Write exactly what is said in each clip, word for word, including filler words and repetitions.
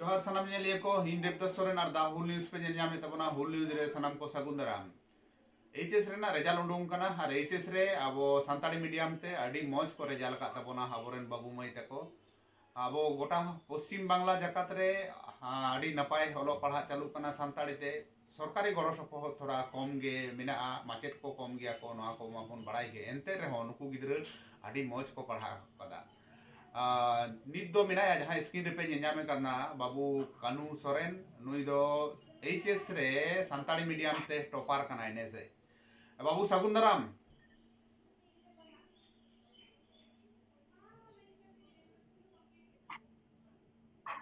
ᱡᱚᱦᱟᱨ ᱥᱟᱱᱟᱢ ᱧᱮᱧᱮᱞᱤᱭᱟᱹ ᱠᱚ, ᱤᱧ ᱫᱮᱵᱫᱟᱥ ᱥᱚᱨᱮᱱ ᱟᱨ ᱫᱟ ᱦᱩᱞ ᱱᱤᱭᱩᱡᱽ ᱯᱮ ᱧᱮᱞ ᱧᱟᱢᱮᱫ ᱛᱟᱵᱚᱱᱟ᱾ ᱦᱩᱞ ᱱᱤᱭᱩᱡᱽ ᱨᱮ ᱥᱟᱱᱟᱢ ᱠᱚ ᱥᱟᱹᱜᱩᱱ ᱫᱟᱨᱟᱢ᱾ ᱮᱭᱤᱪ ᱮᱥ ᱨᱮᱱᱟᱜ ᱨᱮᱡᱟᱞᱴ ᱩᱰᱩᱝ ᱠᱟᱱᱟ ᱟᱨ ᱮᱭᱤᱪ ᱮᱥ ᱨᱮ ᱟᱵᱚ ᱥᱟᱱᱛᱟᱲᱤ ᱢᱤᱰᱤᱭᱟᱢ ᱛᱮ ᱟᱹᱰᱤ ᱢᱚᱡᱽ ᱠᱚ ᱨᱮᱡᱟᱞᱴ ᱟᱠᱟᱫ ᱛᱟᱵᱚᱱᱟ ᱟᱵᱚᱨᱮᱱ ᱵᱟᱹᱵᱩ ᱢᱟᱹᱭ ᱛᱟᱠᱚ᱾ ᱟᱵᱚ ᱜᱚᱴᱟ ᱯᱚᱥᱪᱤᱢ ᱵᱟᱝᱞᱟ ᱡᱟᱠᱟᱛ ᱨᱮ, ᱟ, ᱟᱹᱰᱤ ᱱᱟᱯᱟᱭ ᱚᱞᱚᱜ ᱯᱟᱲᱦᱟᱜ ᱪᱟᱹᱞᱩᱜ ᱠᱟᱱᱟ ᱥᱟᱱᱛᱟᱲᱤ ᱛᱮ᱾ ᱥᱚᱨᱠᱟᱨᱤ ᱜᱚᱲᱚ ᱥᱚᱯᱚᱦᱚᱫ ᱛᱷᱚᱲᱟ ᱠᱚᱢ ᱜᱮ ᱢᱮᱱᱟᱜᱼᱟ, ᱢᱟᱪᱮᱫ ᱠᱚ ᱠᱚᱢ ᱜᱮᱭᱟ ᱠᱚ, ᱱᱚᱣᱟ ᱠᱚ ᱢᱟᱵᱚᱱ ᱵᱟᱲᱟᱭ ᱜᱮ᱾ ᱮᱱᱛᱮ ᱨᱮᱦᱚᱸ ᱱᱩᱠᱩ ᱜᱤᱫᱽᱨᱟᱹ ᱟᱹᱰᱤ ᱢᱚᱡᱽ ᱠᱚ ᱯᱟᱲᱦᱟᱣ ᱠᱟᱫᱟ᱾ ᱟᱨ ᱱᱤᱛ ᱫᱚ ᱢᱮᱱᱟᱭᱟ, ᱡᱟᱦᱟᱸᱭ ᱥᱠᱨᱤᱱ ᱨᱮᱯᱮ ᱧᱮᱞ ᱧᱟᱢᱮ ᱠᱟᱱᱟ, ᱵᱟᱹᱵᱩ ᱠᱟᱹᱱᱩ ᱥᱚᱨᱮᱱ, ᱱᱩᱭ ᱫᱚ ᱮᱭᱤᱪ ᱮᱥ ᱨᱮ ᱥᱟᱱᱛᱟᱲᱤ ᱢᱤᱰᱤᱭᱟᱢ ᱛᱮ ᱴᱚᱯᱟᱨ ᱠᱟᱱᱟᱭ, ᱱᱮᱥᱮ? ᱵᱟᱹᱵᱩ, ᱥᱟᱹᱜᱩᱱ ᱫᱟᱨᱟᱢ᱾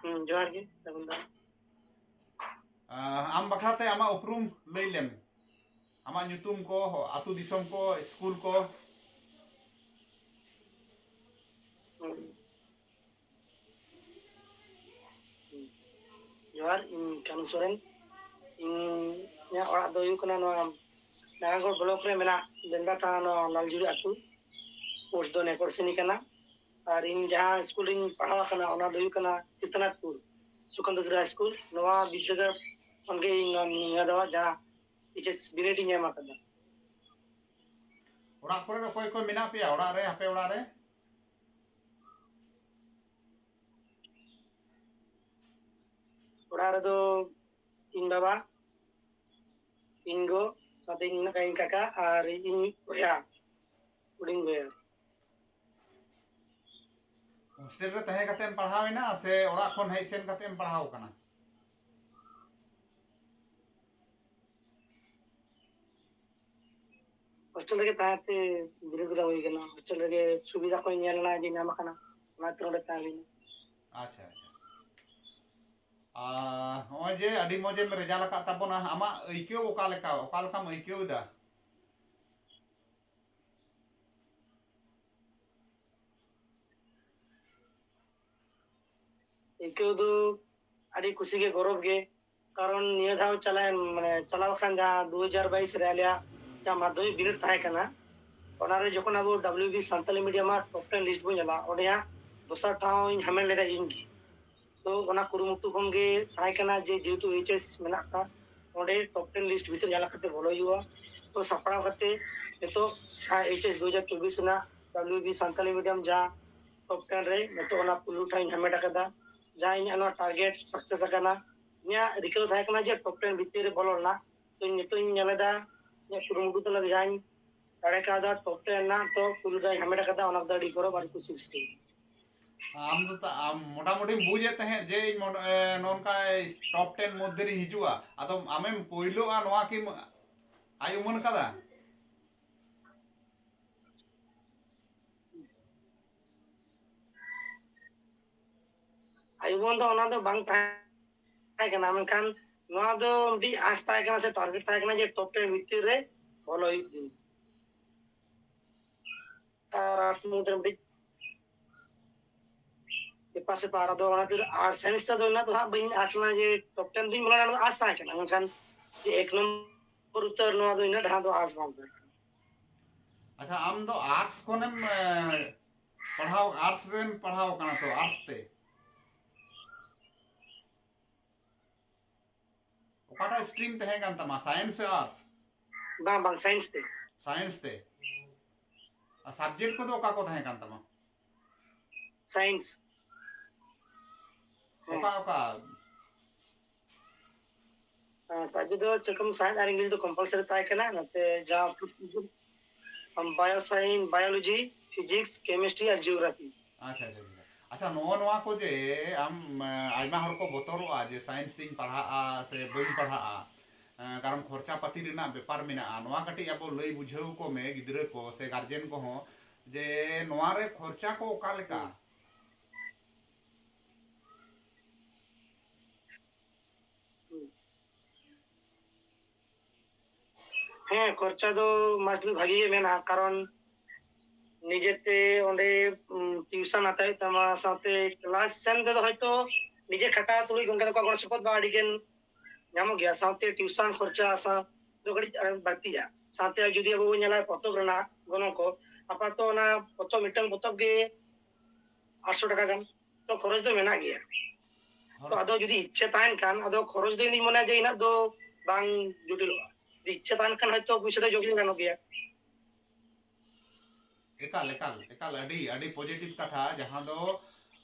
ᱦᱩᱸ, ᱡᱚᱦᱟᱨ ᱜᱮ, ᱥᱟᱹᱜᱩᱱ ᱫᱟᱨᱟᱢ᱾ ᱟᱸ, ᱟᱢ ᱵᱟᱠᱷᱨᱟ ᱛᱮ ᱟᱢᱟᱜ ᱩᱯᱨᱩᱢ ᱞᱟᱹᱭ ᱞᱮᱢ, ᱟᱢᱟᱜ ᱧᱩᱛᱩᱢ ᱠᱚ, ᱟᱹᱛᱩ ᱫᱤᱥᱚᱢ ᱠᱚ, ᱥᱠᱩᱞ ᱠᱚ᱾ ᱦᱩᱸ᱾ ᱡᱚᱦᱟᱨ, ᱤᱧ ᱠᱟᱹᱱᱩ ᱥᱚᱨᱮᱱ᱾ ᱤᱧᱟᱹᱜ ᱚᱲᱟᱜ ᱫᱚ ᱦᱩᱭᱩᱜ ᱠᱟᱱᱟ ᱱᱚᱣᱟ ᱱᱟᱨᱟᱭᱚᱱᱜᱚᱲ ᱵᱞᱚᱠ ᱨᱮ ᱢᱮᱱᱟᱜ ᱵᱮᱞᱫᱟ ᱛᱷᱟᱱᱟ, ᱱᱚᱣᱟ ᱞᱟᱞᱡᱩᱲᱤ ᱟᱹᱛᱩ᱾ ᱯᱳᱥᱴ ᱫᱚ ᱱᱮᱠᱚᱨᱥᱤᱱᱤ ᱠᱟᱱᱟ᱾ ᱟᱨ ᱤᱧ ᱡᱟᱦᱟᱸ ᱥᱠᱩᱞ ᱨᱤᱧ ᱯᱟᱲᱦᱟᱣ ᱟᱠᱟᱱᱟ, ᱚᱱᱟ ᱫᱚ ᱦᱩᱭᱩᱜ ᱠᱟᱱᱟ ᱥᱤᱛᱟᱱᱟᱛᱷᱯᱩᱨ ᱥᱩᱠᱟᱱᱛᱚ ᱜᱤᱨᱟ ᱦᱟᱭ ᱥᱠᱩᱞ᱾ ᱱᱚᱣᱟ ᱵᱤᱨᱫᱟᱹᱜᱟᱲ ᱠᱷᱚᱱ ᱜᱮ ᱤᱧ ᱱᱚᱣᱟ ᱱᱤᱭᱟᱹ ᱫᱷᱟᱣ ᱡᱟᱦᱟᱸ ᱮᱭᱤᱪ ᱮᱥ ᱵᱤᱱᱤᱰ ᱤᱧ ᱮᱢ ᱟᱠᱟᱫᱟ᱾ ᱚᱲᱟᱜ ᱠᱚᱨᱮ ᱚᱠᱚᱭ ᱠᱚ ᱢᱮᱱᱟᱜ ᱯᱮᱭᱟ ᱚᱲᱟᱜ ᱨᱮ, ᱟᱯᱮ ᱚᱲᱟᱜ ᱨᱮ? ᱚᱲᱟᱜ ᱨᱮᱫᱚ ᱤᱧ ᱵᱟᱵᱟ, ᱤᱧ ᱜᱚ, ᱥᱟᱶᱛᱮ ᱤᱧ ᱢᱮᱱᱟᱜ ᱠᱚᱣᱟ, ᱤᱧ ᱠᱟᱠᱟ ᱟᱨ ᱤᱧ ᱵᱚᱭᱦᱟ, ᱦᱩᱰᱤᱧ ᱵᱚᱭᱦᱟ᱾ ᱦᱳᱥᱴᱮᱞ ᱨᱮ ᱛᱟᱦᱮᱸ ᱠᱟᱛᱮ ᱮᱢ ᱯᱟᱲᱦᱟᱣ ᱮᱱᱟ ᱥᱮ ᱚᱲᱟᱜ ᱠᱷᱚᱱ ᱦᱮᱡ ᱥᱮᱱ ᱠᱟᱛᱮ ᱮᱢ ᱯᱟᱲᱦᱟᱣ ᱠᱟᱱᱟ? ᱦᱳᱥᱴᱮᱞ ᱨᱮᱜᱮ ᱛᱟᱦᱮᱸ ᱛᱮ ᱵᱤᱨᱤᱫ ᱠᱚᱫᱚ ᱦᱩᱭ ᱠᱟᱱᱟ᱾ ᱦᱳᱥᱴᱮᱞ ᱨᱮᱜᱮ ᱥᱩᱵᱤᱫᱷᱟ ᱠᱚ ᱧᱮᱞ ᱮᱱᱟ ᱡᱮ ᱧᱟᱢ ᱟᱠᱟᱱᱟ, ᱚᱱᱟ ᱛᱮ ᱱᱚᱰᱮ ᱛᱟᱦᱮᱸ ᱦᱩᱭ ᱮᱱᱟ᱾ ᱟᱪᱪᱷᱟ, ᱟᱪᱪᱷᱟ᱾ ᱟᱨ ᱱᱚᱜᱼᱚᱭ ᱡᱮ ᱟᱹᱰᱤ ᱢᱚᱡᱽ ᱮᱢ ᱨᱮᱡᱟᱞᱴ ᱟᱠᱟᱫ ᱛᱟᱵᱚᱱᱟ, ᱟᱢᱟᱜ ᱟᱹᱭᱠᱟᱹᱣ ᱚᱠᱟ ᱞᱮᱠᱟ, ᱚᱠᱟ ᱞᱮᱠᱟᱢ ᱟᱹᱭᱠᱟᱹᱣ ᱮᱫᱟ? ᱟᱹᱭᱠᱟᱹᱣ ᱫᱚ ᱟᱹᱰᱤ ᱠᱩᱥᱤ ᱜᱮ, ᱜᱚᱨᱚᱵᱽ ᱜᱮ, ᱠᱟᱨᱚᱱ ᱱᱤᱭᱟᱹ ᱫᱷᱟᱣ ᱪᱟᱞᱟᱣᱮᱱ, ᱢᱟᱱᱮ, ᱪᱟᱞᱟᱣ ᱟᱠᱟᱱ ᱡᱟᱦᱟᱸ ᱫᱩ ᱦᱟᱡᱟᱨ ᱵᱟᱭᱤᱥ ᱨᱮ ᱟᱞᱮᱭᱟᱜ ᱡᱟᱦᱟᱸ ᱢᱟᱫᱽᱫᱷᱚᱢᱤᱠ ᱵᱤᱱᱤᱰ ᱛᱟᱦᱮᱸ ᱠᱟᱱᱟ, ᱚᱱᱟ ᱨᱮ ᱡᱚᱠᱷᱚᱱ ᱟᱵᱚ ᱰᱟᱵᱞᱤᱭᱩ ᱵᱤ ᱥᱟᱱᱛᱟᱞᱤ ᱢᱤᱰᱤᱭᱟᱢ ᱟᱜ ᱴᱚᱯ ᱴᱮᱱ ᱞᱤᱥᱴ ᱵᱚᱱ ᱧᱮᱞᱟ, ᱚᱸᱰᱮ ᱦᱟᱸᱜ ᱫᱚᱥᱟᱨ ᱴᱷᱟᱶ ᱤᱧ ᱦᱟᱢᱮᱴ ᱞᱮᱫᱟ ᱤᱧ ᱜᱮ᱾ ᱛᱚ ᱚᱱᱟ ᱠᱩᱨᱩᱢᱩᱴᱩ ᱠᱷᱚᱱ ᱜᱮ ᱛᱟᱦᱮᱸ ᱠᱟᱱᱟ ᱡᱮ ᱡᱮᱦᱮᱛᱩ ᱮᱭᱤᱪ ᱮᱥ ᱢᱮᱱᱟᱜ ᱠᱟᱜ, ᱚᱸᱰᱮ ᱴᱚᱯ ᱴᱮᱱ ᱞᱤᱥᱴ ᱵᱷᱤᱛᱤᱨ ᱡᱟᱦᱟᱸ ᱞᱮᱠᱟᱛᱮ ᱵᱚᱞᱚ ᱦᱩᱭᱩᱜᱼᱟ᱾ ᱛᱚ ᱥᱟᱯᱲᱟᱣ ᱠᱟᱛᱮ ᱱᱤᱛᱚᱜ ᱮᱭᱤᱪ ᱮᱥ ᱫᱩ ᱦᱟᱡᱟᱨ ᱪᱚᱵᱵᱤᱥ ᱨᱮᱱᱟᱜ ᱰᱟᱵᱞᱤᱭᱩ ᱵᱤ ᱥᱟᱱᱛᱟᱞᱤ ᱢᱤᱰᱤᱭᱟᱢ ᱡᱟ ᱴᱚᱯ ᱴᱮᱱ ᱨᱮ ᱱᱤᱛᱚᱜ ᱚᱱᱟ ᱯᱩᱭᱞᱩ ᱴᱷᱟᱶ ᱤᱧ ᱦᱟᱢᱮᱴ ᱟᱠᱟᱫᱟ᱾ ᱡᱟ ᱤᱧᱟᱹᱜ ᱱᱚᱣᱟ ᱴᱟᱨᱜᱮᱴ ᱥᱟᱠᱥᱮᱥ ᱟᱠᱟᱱᱟ᱾ ᱤᱧᱟᱹᱜ ᱨᱤᱠᱟᱹ ᱛᱟᱦᱮᱸ ᱠᱟᱱᱟ ᱡᱮ ᱴᱚᱯ ᱴᱮᱱ ᱵᱷᱤᱛᱤᱨ ᱨᱮ ᱵᱚᱞᱚ ᱨᱮᱱᱟᱜ, ᱛᱚ ᱱᱤᱛᱚᱜ ᱤᱧ ᱧᱮᱞ ᱮᱫᱟ ᱤᱧᱟᱹᱜ ᱠᱩᱨᱩᱢᱩᱴᱩ ᱛᱟᱞᱟ ᱛᱮ ᱡᱟᱦᱟᱸᱧ ᱫᱟᱲᱮ ᱠᱟᱣᱫᱟ, ᱴᱚᱯ ᱴᱮᱱ ᱨᱮᱱᱟᱜ ᱛᱚ ᱯᱩᱭᱞᱩ ᱫᱷᱟᱣ ᱤᱧ ᱦᱟᱢᱮᱴ ᱟᱠᱟᱫᱟ, ᱚᱱᱟ ᱠᱚᱫᱚ ᱟᱹᱰᱤ ᱜᱚᱨᱚᱵᱽ ᱟᱨ ᱠᱩᱥᱤ ᱨᱟᱹᱥᱠᱟᱹ᱾ ᱟᱢ ᱫᱚ ᱛᱟ-, ᱟᱢ ᱢᱚᱴᱟᱢᱩᱴᱤᱢ ᱵᱩᱡᱮᱫ ᱛᱟᱦᱮᱸᱫ ᱡᱮ ᱤᱧ ᱢᱚᱱ-, ᱮ, ᱱᱚᱝᱠᱟ ᱴᱚᱯ ᱴᱮᱱ ᱢᱚᱫᱽᱫᱷᱮ ᱨᱤᱧ ᱦᱤᱡᱩᱜᱼᱟ, ᱟᱫᱚ ᱟᱢᱮᱢ ᱯᱳᱭᱞᱳᱜᱼᱟ, ᱱᱚᱣᱟ ᱠᱤᱢ ᱟᱭ ᱩᱢᱟᱹᱱ ᱠᱟᱫᱟ? ᱟᱭ ᱩᱢᱟᱹᱱ ᱫᱚ ᱚᱱᱟ ᱫᱚ ᱵᱟᱝ ᱛᱟᱦᱮᱸ ᱠᱟᱱᱟ, ᱢᱮᱱᱠᱷᱟᱱ ᱱᱚᱣᱟ ᱫᱚ ᱢᱤᱫᱴᱤᱡ ᱟᱸᱥ ᱛᱟᱦᱮᱸ ᱠᱟᱱᱟ ᱥᱮ ᱴᱟᱨᱜᱮᱴ ᱛᱟᱦᱮᱸ ᱠᱟᱱᱟ ᱡᱮ ᱴᱚᱯ ᱴᱮᱱ ᱵᱷᱤᱛᱤᱨ ᱨᱮ ᱵᱚᱞᱚ ᱦᱩᱭᱩᱜ ᱛᱤᱧᱟ᱾ ᱟᱨ ᱟᱨᱴᱥ ᱢᱚᱫᱽᱫᱷᱮ ᱨᱮ ᱢᱤᱫᱴᱤᱡ ᱯᱮᱯᱟᱨ ᱥᱮᱯᱟᱨ, ᱟᱫᱚ ᱚᱱᱟ ᱠᱷᱟᱹᱛᱤᱨ ᱟᱨᱴᱥ ᱥᱟᱭᱮᱱᱥ ᱛᱮᱫᱚ ᱩᱱᱟᱹᱜ ᱫᱚ ᱦᱟᱸᱜ ᱵᱟᱹᱧ ᱟᱸᱥ ᱞᱮᱱᱟ ᱡᱮ ᱴᱚᱯ ᱴᱮᱱ ᱫᱩᱧ ᱵᱚᱞᱚᱱᱟ, ᱚᱱᱟ ᱫᱚ ᱟᱸᱥ ᱛᱟᱦᱮᱸ ᱠᱟᱱᱟ, ᱢᱮᱱᱠᱷᱟᱱ ᱡᱮ ᱮᱠ ᱱᱚᱢᱵᱚᱨ ᱩᱛᱟᱹᱨ, ᱱᱚᱣᱟ ᱫᱚ ᱤᱱᱟᱹᱜ ᱰᱷᱮᱨ ᱫᱚ ᱟᱸᱥ ᱵᱟᱝ ᱛᱟᱦᱮᱸ ᱠᱟᱱᱟ᱾ ᱟᱪᱪᱷᱟ, ᱟᱢ ᱫᱚ ᱟᱨᱴᱥ ᱠᱷᱚᱱᱮᱢ, ᱮ, ᱯᱟᱲᱦᱟᱣ, ᱟᱨᱴᱥ ᱨᱮᱢ ᱯᱟᱲᱦᱟᱣ ᱠᱟᱱᱟ ᱛᱚ, ᱟᱨᱴᱥ ᱛᱮ? ᱚᱠᱟᱴᱟᱜ ᱥᱴᱨᱤᱢ ᱛᱟᱦᱮᱸ ᱠᱟᱱ ᱛᱟᱢᱟ, ᱥᱟᱭᱮᱱᱥ ᱥᱮ ᱟᱨᱴᱥ? ᱵᱟᱝ, ᱵᱟᱝ, ᱥᱟᱭᱮᱱᱥ ᱛᱮ᱾ ᱥᱟᱭᱮᱱᱥ ᱛᱮ᱾ ᱟᱨ ᱥᱟᱵᱡᱮᱠᱴ ᱠᱚᱫᱚ ᱚᱠᱟ ᱠᱚ ᱛᱟᱦᱮᱸ ᱠᱟᱱ ᱛᱟᱢᱟ? ᱥᱟᱭᱮᱱᱥ᱾ ᱚᱠᱟ ᱚᱠᱟ? ᱟᱨ ᱥᱟᱵᱡᱮᱠᱴ ᱫᱚ ᱪᱮᱫ ᱞᱮᱠᱟᱢ, ᱥᱟᱭᱮᱱᱥ ᱟᱨ ᱤᱝᱞᱤᱥ ᱫᱚ ᱠᱚᱢᱯᱟᱞᱥᱟᱨᱤ ᱛᱟᱦᱮᱸ ᱠᱟᱱᱟ, ᱱᱚᱛᱮ ᱡᱟ ᱵᱟᱭᱳ ᱥᱟᱭᱮᱱᱥ, ᱵᱟᱭᱳᱞᱚᱡᱤ, ᱯᱷᱤᱡᱤᱠᱥ, ᱠᱮᱢᱤᱥᱴᱨᱤ ᱟᱨ ᱡᱤᱭᱳᱜᱨᱟᱯᱷᱤ᱾ ᱟᱪᱪᱷᱟ, ᱟᱪᱪᱷᱟ, ᱟᱪᱪᱷᱟ᱾ ᱟᱪᱪᱷᱟ, ᱱᱚᱜᱼᱚ ᱱᱚᱣᱟ ᱠᱚ ᱡᱮ ᱟᱢ, ᱮ, ᱟᱭᱢᱟ ᱦᱚᱲ ᱠᱚ ᱵᱚᱛᱚᱨᱚᱜᱼᱟ ᱡᱮ ᱥᱟᱭᱮᱱᱥ ᱛᱤᱧ ᱯᱟᱲᱦᱟᱜᱼᱟ ᱥᱮ ᱵᱟᱹᱧ ᱯᱟᱲᱦᱟᱜᱼᱟ, ᱮ, ᱠᱟᱨᱚᱱ ᱠᱷᱚᱨᱪᱟ ᱯᱟᱹᱛᱤ ᱨᱮᱱᱟᱜ ᱵᱮᱯᱟᱨ ᱢᱮᱱᱟᱜᱼᱟ᱾ ᱱᱚᱣᱟ ᱠᱟᱹᱴᱤᱡ ᱟᱵᱚ ᱞᱟᱹᱭ ᱵᱩᱡᱷᱟᱹᱣ ᱠᱚ ᱢᱮ ᱜᱤᱫᱽᱨᱟᱹ ᱠᱚ ᱥᱮ ᱜᱟᱨᱡᱮᱱ ᱠᱚᱦᱚᱸ ᱡᱮ ᱱᱚᱣᱟ ᱨᱮ ᱠᱷᱚᱨᱪᱟ ᱠᱚ ᱚᱠᱟ ᱞᱮᱠᱟ? ᱦᱮᱸ, ᱠᱷᱚᱨᱪᱟ ᱫᱚ must be ᱵᱷᱟᱜᱤ ᱜᱮ ᱢᱮᱱᱟᱜᱼᱟ, ᱠᱟᱨᱚᱱ ᱱᱤᱡᱮᱛᱮ ᱚᱸᱰᱮ, ᱩᱢ, ᱴᱤᱭᱩᱥᱚᱱ ᱦᱟᱛᱟᱣ ᱦᱩᱭᱩᱜ ᱛᱟᱢᱟ, ᱥᱟᱶᱛᱮ ᱠᱞᱟᱥ ᱥᱮᱱ ᱛᱮᱫᱚ ᱦᱚᱭᱛᱚ ᱱᱤᱡᱮ ᱠᱷᱟᱴᱟᱣ ᱛᱩᱞᱩᱡ ᱜᱚᱝᱠᱮ ᱛᱟᱠᱚᱣᱟᱜ ᱜᱚᱲᱚ ᱥᱚᱯᱚᱦᱚᱫ ᱵᱟ ᱟᱹᱰᱤ ᱜᱟᱱ ᱧᱟᱢᱚᱜ ᱜᱮᱭᱟ, ᱥᱟᱶᱛᱮ ᱴᱤᱭᱩᱥᱚᱱ ᱠᱷᱚᱨᱪᱟ ᱥᱟᱶ ᱫᱚ ᱠᱟᱹᱴᱤᱡ, ᱟᱨ ᱵᱟᱹᱲᱛᱤᱜᱼᱟ᱾ ᱥᱟᱶᱛᱮ ᱡᱩᱫᱤ ᱟᱵᱚ ᱵᱚᱱ ᱧᱮᱞᱟ ᱯᱚᱛᱚᱵ ᱨᱮᱱᱟᱜ ᱜᱚᱱᱚᱝ ᱠᱚ, ᱟᱯᱟᱛᱚᱛᱚ ᱚᱱᱟ ᱯᱚᱛᱚᱵ, ᱢᱤᱫᱴᱟᱝ ᱯᱚᱛᱚᱵ ᱜᱮ ᱟᱴᱥᱚ ᱴᱟᱠᱟ ᱜᱟᱱ, ᱛᱚ ᱠᱷᱚᱨᱚᱪ ᱫᱚ ᱢᱮᱱᱟᱜ ᱜᱮᱭᱟ᱾ ᱛᱚ ᱟᱫᱚ ᱡᱩᱫᱤ ᱤᱪᱪᱷᱟᱹ ᱛᱟᱦᱮᱱ ᱠᱷᱟᱱ, ᱟᱫᱚ ᱠᱷᱚᱨᱚᱪ ᱫᱚ ᱤᱧ ᱫᱩᱧ ᱢᱚᱱᱮᱭᱟ ᱡᱮ ᱤᱱᱟᱹᱜ ᱫᱚ ᱵᱟᱝ ᱡᱚᱴᱤᱞᱚᱜᱼᱟ᱾ ᱡᱩᱫᱤ ᱤᱪᱪᱷᱟᱹ ᱛᱟᱦᱮᱱ ᱠᱷᱟᱱ ᱦᱚᱭᱛᱚ ᱯᱩᱭᱥᱟᱹ ᱫᱚ ᱡᱳᱜᱟᱡᱳᱜᱽ ᱜᱟᱱᱚᱜ ᱜᱮᱭᱟ᱾ ᱮᱠᱟᱞ, ᱮᱠᱟᱞ, ᱮᱠᱟᱞ, ᱟᱹᱰᱤ, ᱟᱹᱰᱤ positive ᱠᱟᱛᱷᱟ, ᱡᱟᱦᱟᱸ ᱫᱚ,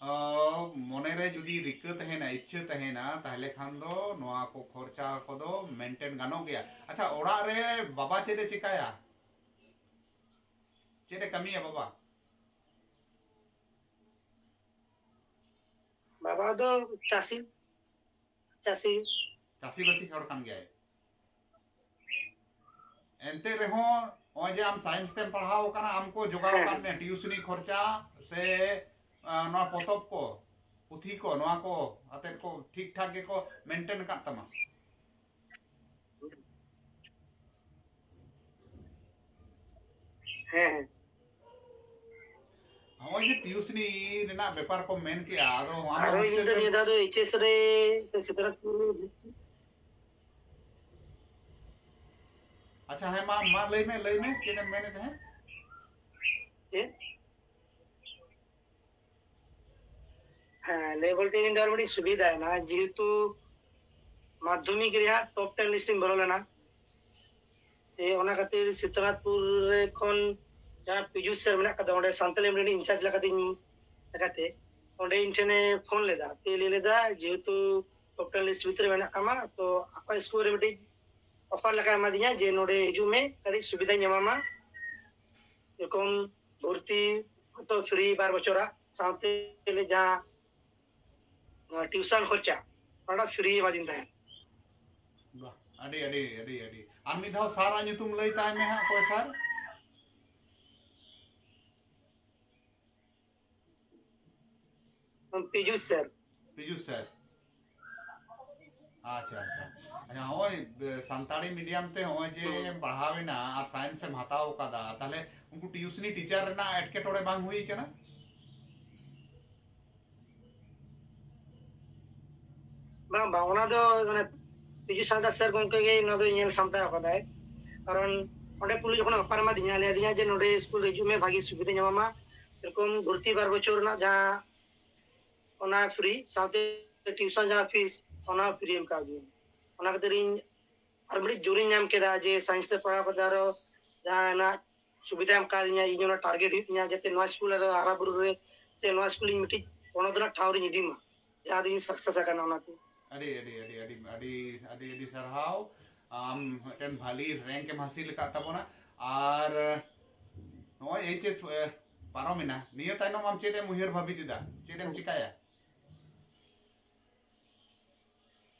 ᱟᱸ, ᱢᱚᱱᱮ ᱨᱮ ᱡᱩᱫᱤ ᱨᱤᱠᱟᱹ ᱛᱟᱦᱮᱱᱟ, ᱤᱪᱪᱷᱟᱹ ᱛᱟᱦᱮᱱᱟ, ᱛᱟᱦᱞᱮ ᱠᱷᱟᱱ ᱫᱚ ᱱᱚᱣᱟ ᱠᱚ ᱠᱷᱚᱨᱪᱟ ᱠᱚᱫᱚ maintain ᱜᱟᱱᱚᱜ ᱜᱮᱭᱟ᱾ ᱟᱪᱪᱷᱟ, ᱚᱲᱟᱜ ᱨᱮ ᱵᱟᱵᱟ ᱪᱮᱫ ᱮ ᱪᱮᱠᱟᱭᱟ? ᱪᱮᱫ ᱮ ᱠᱟᱹᱢᱤᱭᱟ ᱵᱟᱵᱟ? ᱵᱟᱵᱟ ᱫᱚ ᱪᱟᱹᱥᱤ, ᱪᱟᱹᱥᱤ᱾ ᱪᱟᱹᱥᱤᱵᱟᱹᱥᱤ ᱦᱚᱲ ᱠᱟᱱ ᱜᱮᱭᱟᱭ᱾ ᱮᱱᱛᱮ ᱨᱮᱦᱚᱸ ᱱᱚᱜᱼᱚᱭ ᱡᱮ ᱟᱢ science ᱛᱮᱢ ᱯᱟᱲᱦᱟᱣ ᱟᱠᱟᱱᱟ, ᱟᱢ ᱠᱚ ᱡᱚᱜᱟᱣ ᱦᱮᱸ, ᱟᱠᱟᱫ ᱦᱮᱸ᱾ ᱢᱮᱭᱟ, tuition ᱠᱷᱚᱨᱪᱟ ᱥᱮ, ᱟᱸ, ᱱᱚᱣᱟ ᱯᱚᱛᱚᱵ ᱠᱚ, ᱯᱩᱛᱷᱤ ᱠᱚ, ᱱᱚᱣᱟ ᱠᱚ ᱟᱛᱮᱫ ᱠᱚ ᱴᱷᱤᱠ ᱴᱷᱟᱠ ᱜᱮᱠᱚ maintain ᱟᱠᱟᱫ ᱛᱟᱢᱟ? ᱦᱮᱸ, ᱦᱮᱸ᱾ ᱱᱚᱜᱼᱚᱭ ᱡᱮ tuition ᱨᱮᱱᱟᱜ ᱵᱮᱯᱟᱨ ᱠᱚ ᱢᱮᱱ ᱠᱮᱜᱼᱟ, ᱟᱫᱚ ᱟᱢ ᱟᱨᱚ ᱤᱧ hostel ᱫᱚ ᱨᱮ ᱱᱤᱭᱟᱹ ᱫᱷᱟᱣ ᱫᱚ H S ᱨᱮ ᱥᱮ ᱥᱤᱛᱟᱹᱨᱟᱡᱽᱯᱩᱨ ᱨᱮ ᱵᱷᱚᱨᱛᱤ᱾ ᱟᱪᱪᱷᱟ, ᱦᱮᱸ, ᱢᱟ, ᱢᱟ ᱞᱟᱹᱭ ᱢᱮ, ᱞᱟᱹᱭ ᱢᱮ, ᱪᱮᱫ ᱮᱢ ᱢᱮᱱᱮᱫ ᱛᱟᱦᱮᱸᱫ? ᱪᱮᱫ? ᱦᱮᱸ, ᱞᱟᱹᱭ ᱵᱚᱞᱛᱮ ᱤᱧ ᱫᱚ ᱟᱨ ᱢᱤᱫᱴᱤᱡ ᱥᱩᱵᱤᱫᱷᱟ ᱮᱱᱟ, ᱡᱮᱦᱮᱛᱩ ᱢᱟᱫᱽᱫᱷᱚᱢᱤᱠ ᱨᱮᱭᱟᱜ top ten list ᱤᱧ ᱵᱚᱞᱚ ᱞᱮᱱᱟ᱾ ᱛᱮ ᱚᱱᱟ ᱠᱷᱟᱹᱛᱤᱨ ᱥᱤᱛᱟᱹᱨᱟᱡᱽᱯᱩᱨ ᱨᱮ ᱠᱷᱚᱱ ᱡᱟᱦᱟᱸ ᱯᱤᱡᱩᱥ ᱥᱮᱨ ᱢᱮᱱᱟᱜ ᱠᱟᱫᱟ, ᱚᱸᱰᱮ ᱥᱟᱱᱛᱟᱞᱤ medium ᱨᱮᱱ in-charge ᱞᱮᱠᱟᱛᱤᱧ ᱞᱮᱠᱟᱛᱮ ᱚᱸᱰᱮ ᱤᱧ ᱴᱷᱮᱱᱮ ᱯᱷᱳᱱ ᱞᱮᱫᱟ᱾ ᱛᱮ ᱞᱟᱹᱭ ᱞᱮᱫᱟ, "ᱡᱮᱦᱮᱛᱩ top ten list ᱵᱷᱤᱛᱨᱤ ᱨᱮ ᱢᱮᱱᱟᱜ ᱛᱟᱢᱟ, ᱛᱚ ᱟᱠᱚ ᱥᱠᱩᱞ ᱨᱮ ᱢᱤᱫᱴᱤᱡ offer ᱞᱮᱠᱟ ᱮᱢᱟᱫᱤᱧᱟ ᱡᱮ ᱱᱚᱰᱮ ᱦᱤᱡᱩᱜ ᱢᱮ, ᱟᱹᱰᱤ ᱥᱩᱵᱤᱫᱷᱟᱧ ᱮᱢᱟᱢᱟ, ᱮᱨᱚᱠᱚᱢ ᱵᱷᱚᱨᱛᱤ ᱦᱚᱭᱛᱚ free ᱵᱟᱨ ᱵᱚᱪᱷᱚᱨᱟᱜ, ᱥᱟᱶᱛᱮ ᱡᱟᱦᱟᱸ ᱱᱚᱣᱟ tuition ᱠᱷᱚᱨᱪᱟ, ᱚᱱᱟ free ᱮᱢᱟᱫᱤᱧ ᱛᱟᱦᱮᱸᱫ᱾" ᱵᱟᱦ, ᱟᱹᱰᱤ, ᱟᱹᱰᱤ, ᱟᱹᱰᱤ, ᱟᱹᱰᱤ᱾ ᱟᱨ ᱢᱤᱫ ᱫᱷᱟᱣ ᱥᱟᱨᱟᱜ ᱧᱩᱛᱩᱢ ᱞᱟᱹᱭ ᱛᱟᱭ ᱢᱮ ᱦᱟᱸᱜ, ᱚᱠᱚᱭ ᱥᱟᱨ? ᱯᱤᱡᱩᱥ ᱥᱟᱨ᱾ ᱯᱤᱡᱩᱥ ᱥᱟᱨ᱾ ᱟᱪᱪᱷᱟ, ᱟᱪᱪᱷᱟ᱾ ᱟᱪᱪᱷᱟ, ᱦᱚᱸᱜᱼᱚᱭ, ᱮ, ᱥᱟᱱᱛᱟᱲᱤ medium ᱛᱮ ᱦᱚᱸᱜᱼᱚᱭ ᱡᱮ ᱦᱩᱸ᱾ ᱮᱢ ᱯᱟᱲᱦᱟᱣ ᱮᱱᱟ ᱟᱨ science ᱮᱢ ᱦᱟᱛᱟᱣ ᱠᱟᱫᱟ, ᱛᱟᱦᱞᱮ ᱩᱱᱠᱩ tuition teacher ᱨᱮᱱᱟᱜ ᱮᱴᱠᱮᱴᱚᱬᱮ ᱵᱟᱝ ᱦᱩᱭ ᱠᱟᱱᱟ? ᱵᱟᱝ, ᱵᱟᱝ, ᱚᱱᱟ ᱫᱚ ᱢᱟᱱᱮ ᱯᱤᱡᱩ ᱥᱟᱶᱛᱟ ᱥᱟᱨ ᱜᱚᱢᱠᱮ ᱜᱮ ᱱᱚᱣᱟ ᱫᱚ ᱧᱮᱞ ᱥᱟᱢᱴᱟᱣ ᱠᱟᱫᱟᱭ᱾ ᱠᱟᱨᱚᱱ ᱚᱸᱰᱮ ᱯᱩᱭᱞᱩ ᱡᱚᱠᱷᱚᱱ offer ᱮ ᱮᱢᱟᱫᱤᱧᱟ, ᱞᱟᱹᱭ ᱟᱫᱤᱧᱟ ᱡᱮ ᱱᱚᱰᱮ ᱥᱠᱩᱞ ᱨᱮ ᱦᱤᱡᱩᱜ ᱢᱮ, ᱵᱷᱟᱜᱤ ᱥᱩᱵᱤᱫᱷᱟᱧ ᱮᱢᱟᱢᱟ, ᱮᱨᱚᱠᱚᱢ ᱵᱷᱚᱨᱛᱤ ᱵᱟᱨ ᱵᱚᱪᱷᱚᱨ ᱨᱮᱱᱟᱜ ᱡᱟᱦᱟᱸ ᱚᱱᱟ free, ᱥᱟᱶᱛᱮ ᱴᱤᱭᱩᱥᱚᱱ ᱡᱟᱦᱟᱸ ᱯᱷᱤᱥ, ᱚᱱᱟ ᱦᱚᱸ ᱯᱷᱨᱤ ᱮᱢ ᱠᱟᱣᱫᱤᱧᱟ᱾ ᱚᱱᱟ ᱠᱷᱟᱹᱛᱤᱨ ᱤᱧ ᱟᱨ ᱢᱤᱫᱴᱤᱡ ᱡᱳᱨᱤᱧ ᱧᱟᱢ ᱠᱮᱫᱟ ᱡᱮ ᱥᱟᱭᱮᱱᱥ ᱛᱮ ᱯᱟᱲᱦᱟᱣ ᱠᱟᱛᱮ ᱟᱨᱚ ᱡᱟᱦᱟᱱᱟᱜ ᱥᱩᱵᱤᱫᱷᱟ ᱮᱢ ᱠᱟᱣᱫᱤᱧᱟ, ᱤᱧ ᱚᱱᱟ ᱴᱟᱨᱜᱮᱴ ᱦᱩᱭᱩᱜ ᱛᱤᱧᱟ ᱡᱟᱛᱮ ᱱᱚᱣᱟ ᱥᱠᱩᱞ ᱨᱮ ᱦᱟᱨᱟ ᱵᱩᱨᱩ ᱨᱮ ᱥᱮ ᱱᱚᱣᱟ ᱥᱠᱩᱞ ᱤᱧ ᱢᱤᱫᱴᱤᱡ ᱯᱚᱱᱚᱛ ᱨᱮᱱᱟᱜ ᱴᱷᱟᱶ ᱨᱤᱧ ᱤᱫᱤ ᱢᱟ, ᱡᱟᱦᱟᱸ ᱫᱚ ᱤᱧ ᱥᱟᱠᱥᱮᱥ ᱟᱠᱟᱱᱟ ᱚᱱᱟᱛᱮ᱾ ᱟᱹᱰᱤ ᱟᱹᱰᱤ ᱟᱹᱰᱤ ᱟᱹᱰᱤ ᱟᱹᱰᱤ ᱟᱹᱰᱤ ᱟᱹᱰᱤ ᱥᱟᱨᱦᱟᱣ᱾ ᱟᱢ ᱢᱤᱫᱴᱮᱱ ᱵᱷᱟᱞᱤ ᱨᱮᱝᱠ ᱮᱢ ᱦᱟᱹᱥᱤᱞ ᱟᱠᱟᱫ ᱛᱟᱵᱚᱱᱟ᱾ ᱟᱨ ᱱᱚᱜᱼᱚᱭ ᱮᱭᱤᱪ ᱮᱥ ᱯᱟᱨᱚᱢᱮᱱᱟ, ᱱᱤᱭᱟᱹ ᱛᱟᱭᱱᱚᱢ ᱟᱢ ᱪᱮᱫ ᱮᱢ ᱩᱭᱦᱟᱹᱨ ᱵᱷᱟᱵᱤᱛ ᱮᱫᱟ, ᱪᱮᱫ ᱮᱢ ᱪᱤᱠᱟᱭᱟ?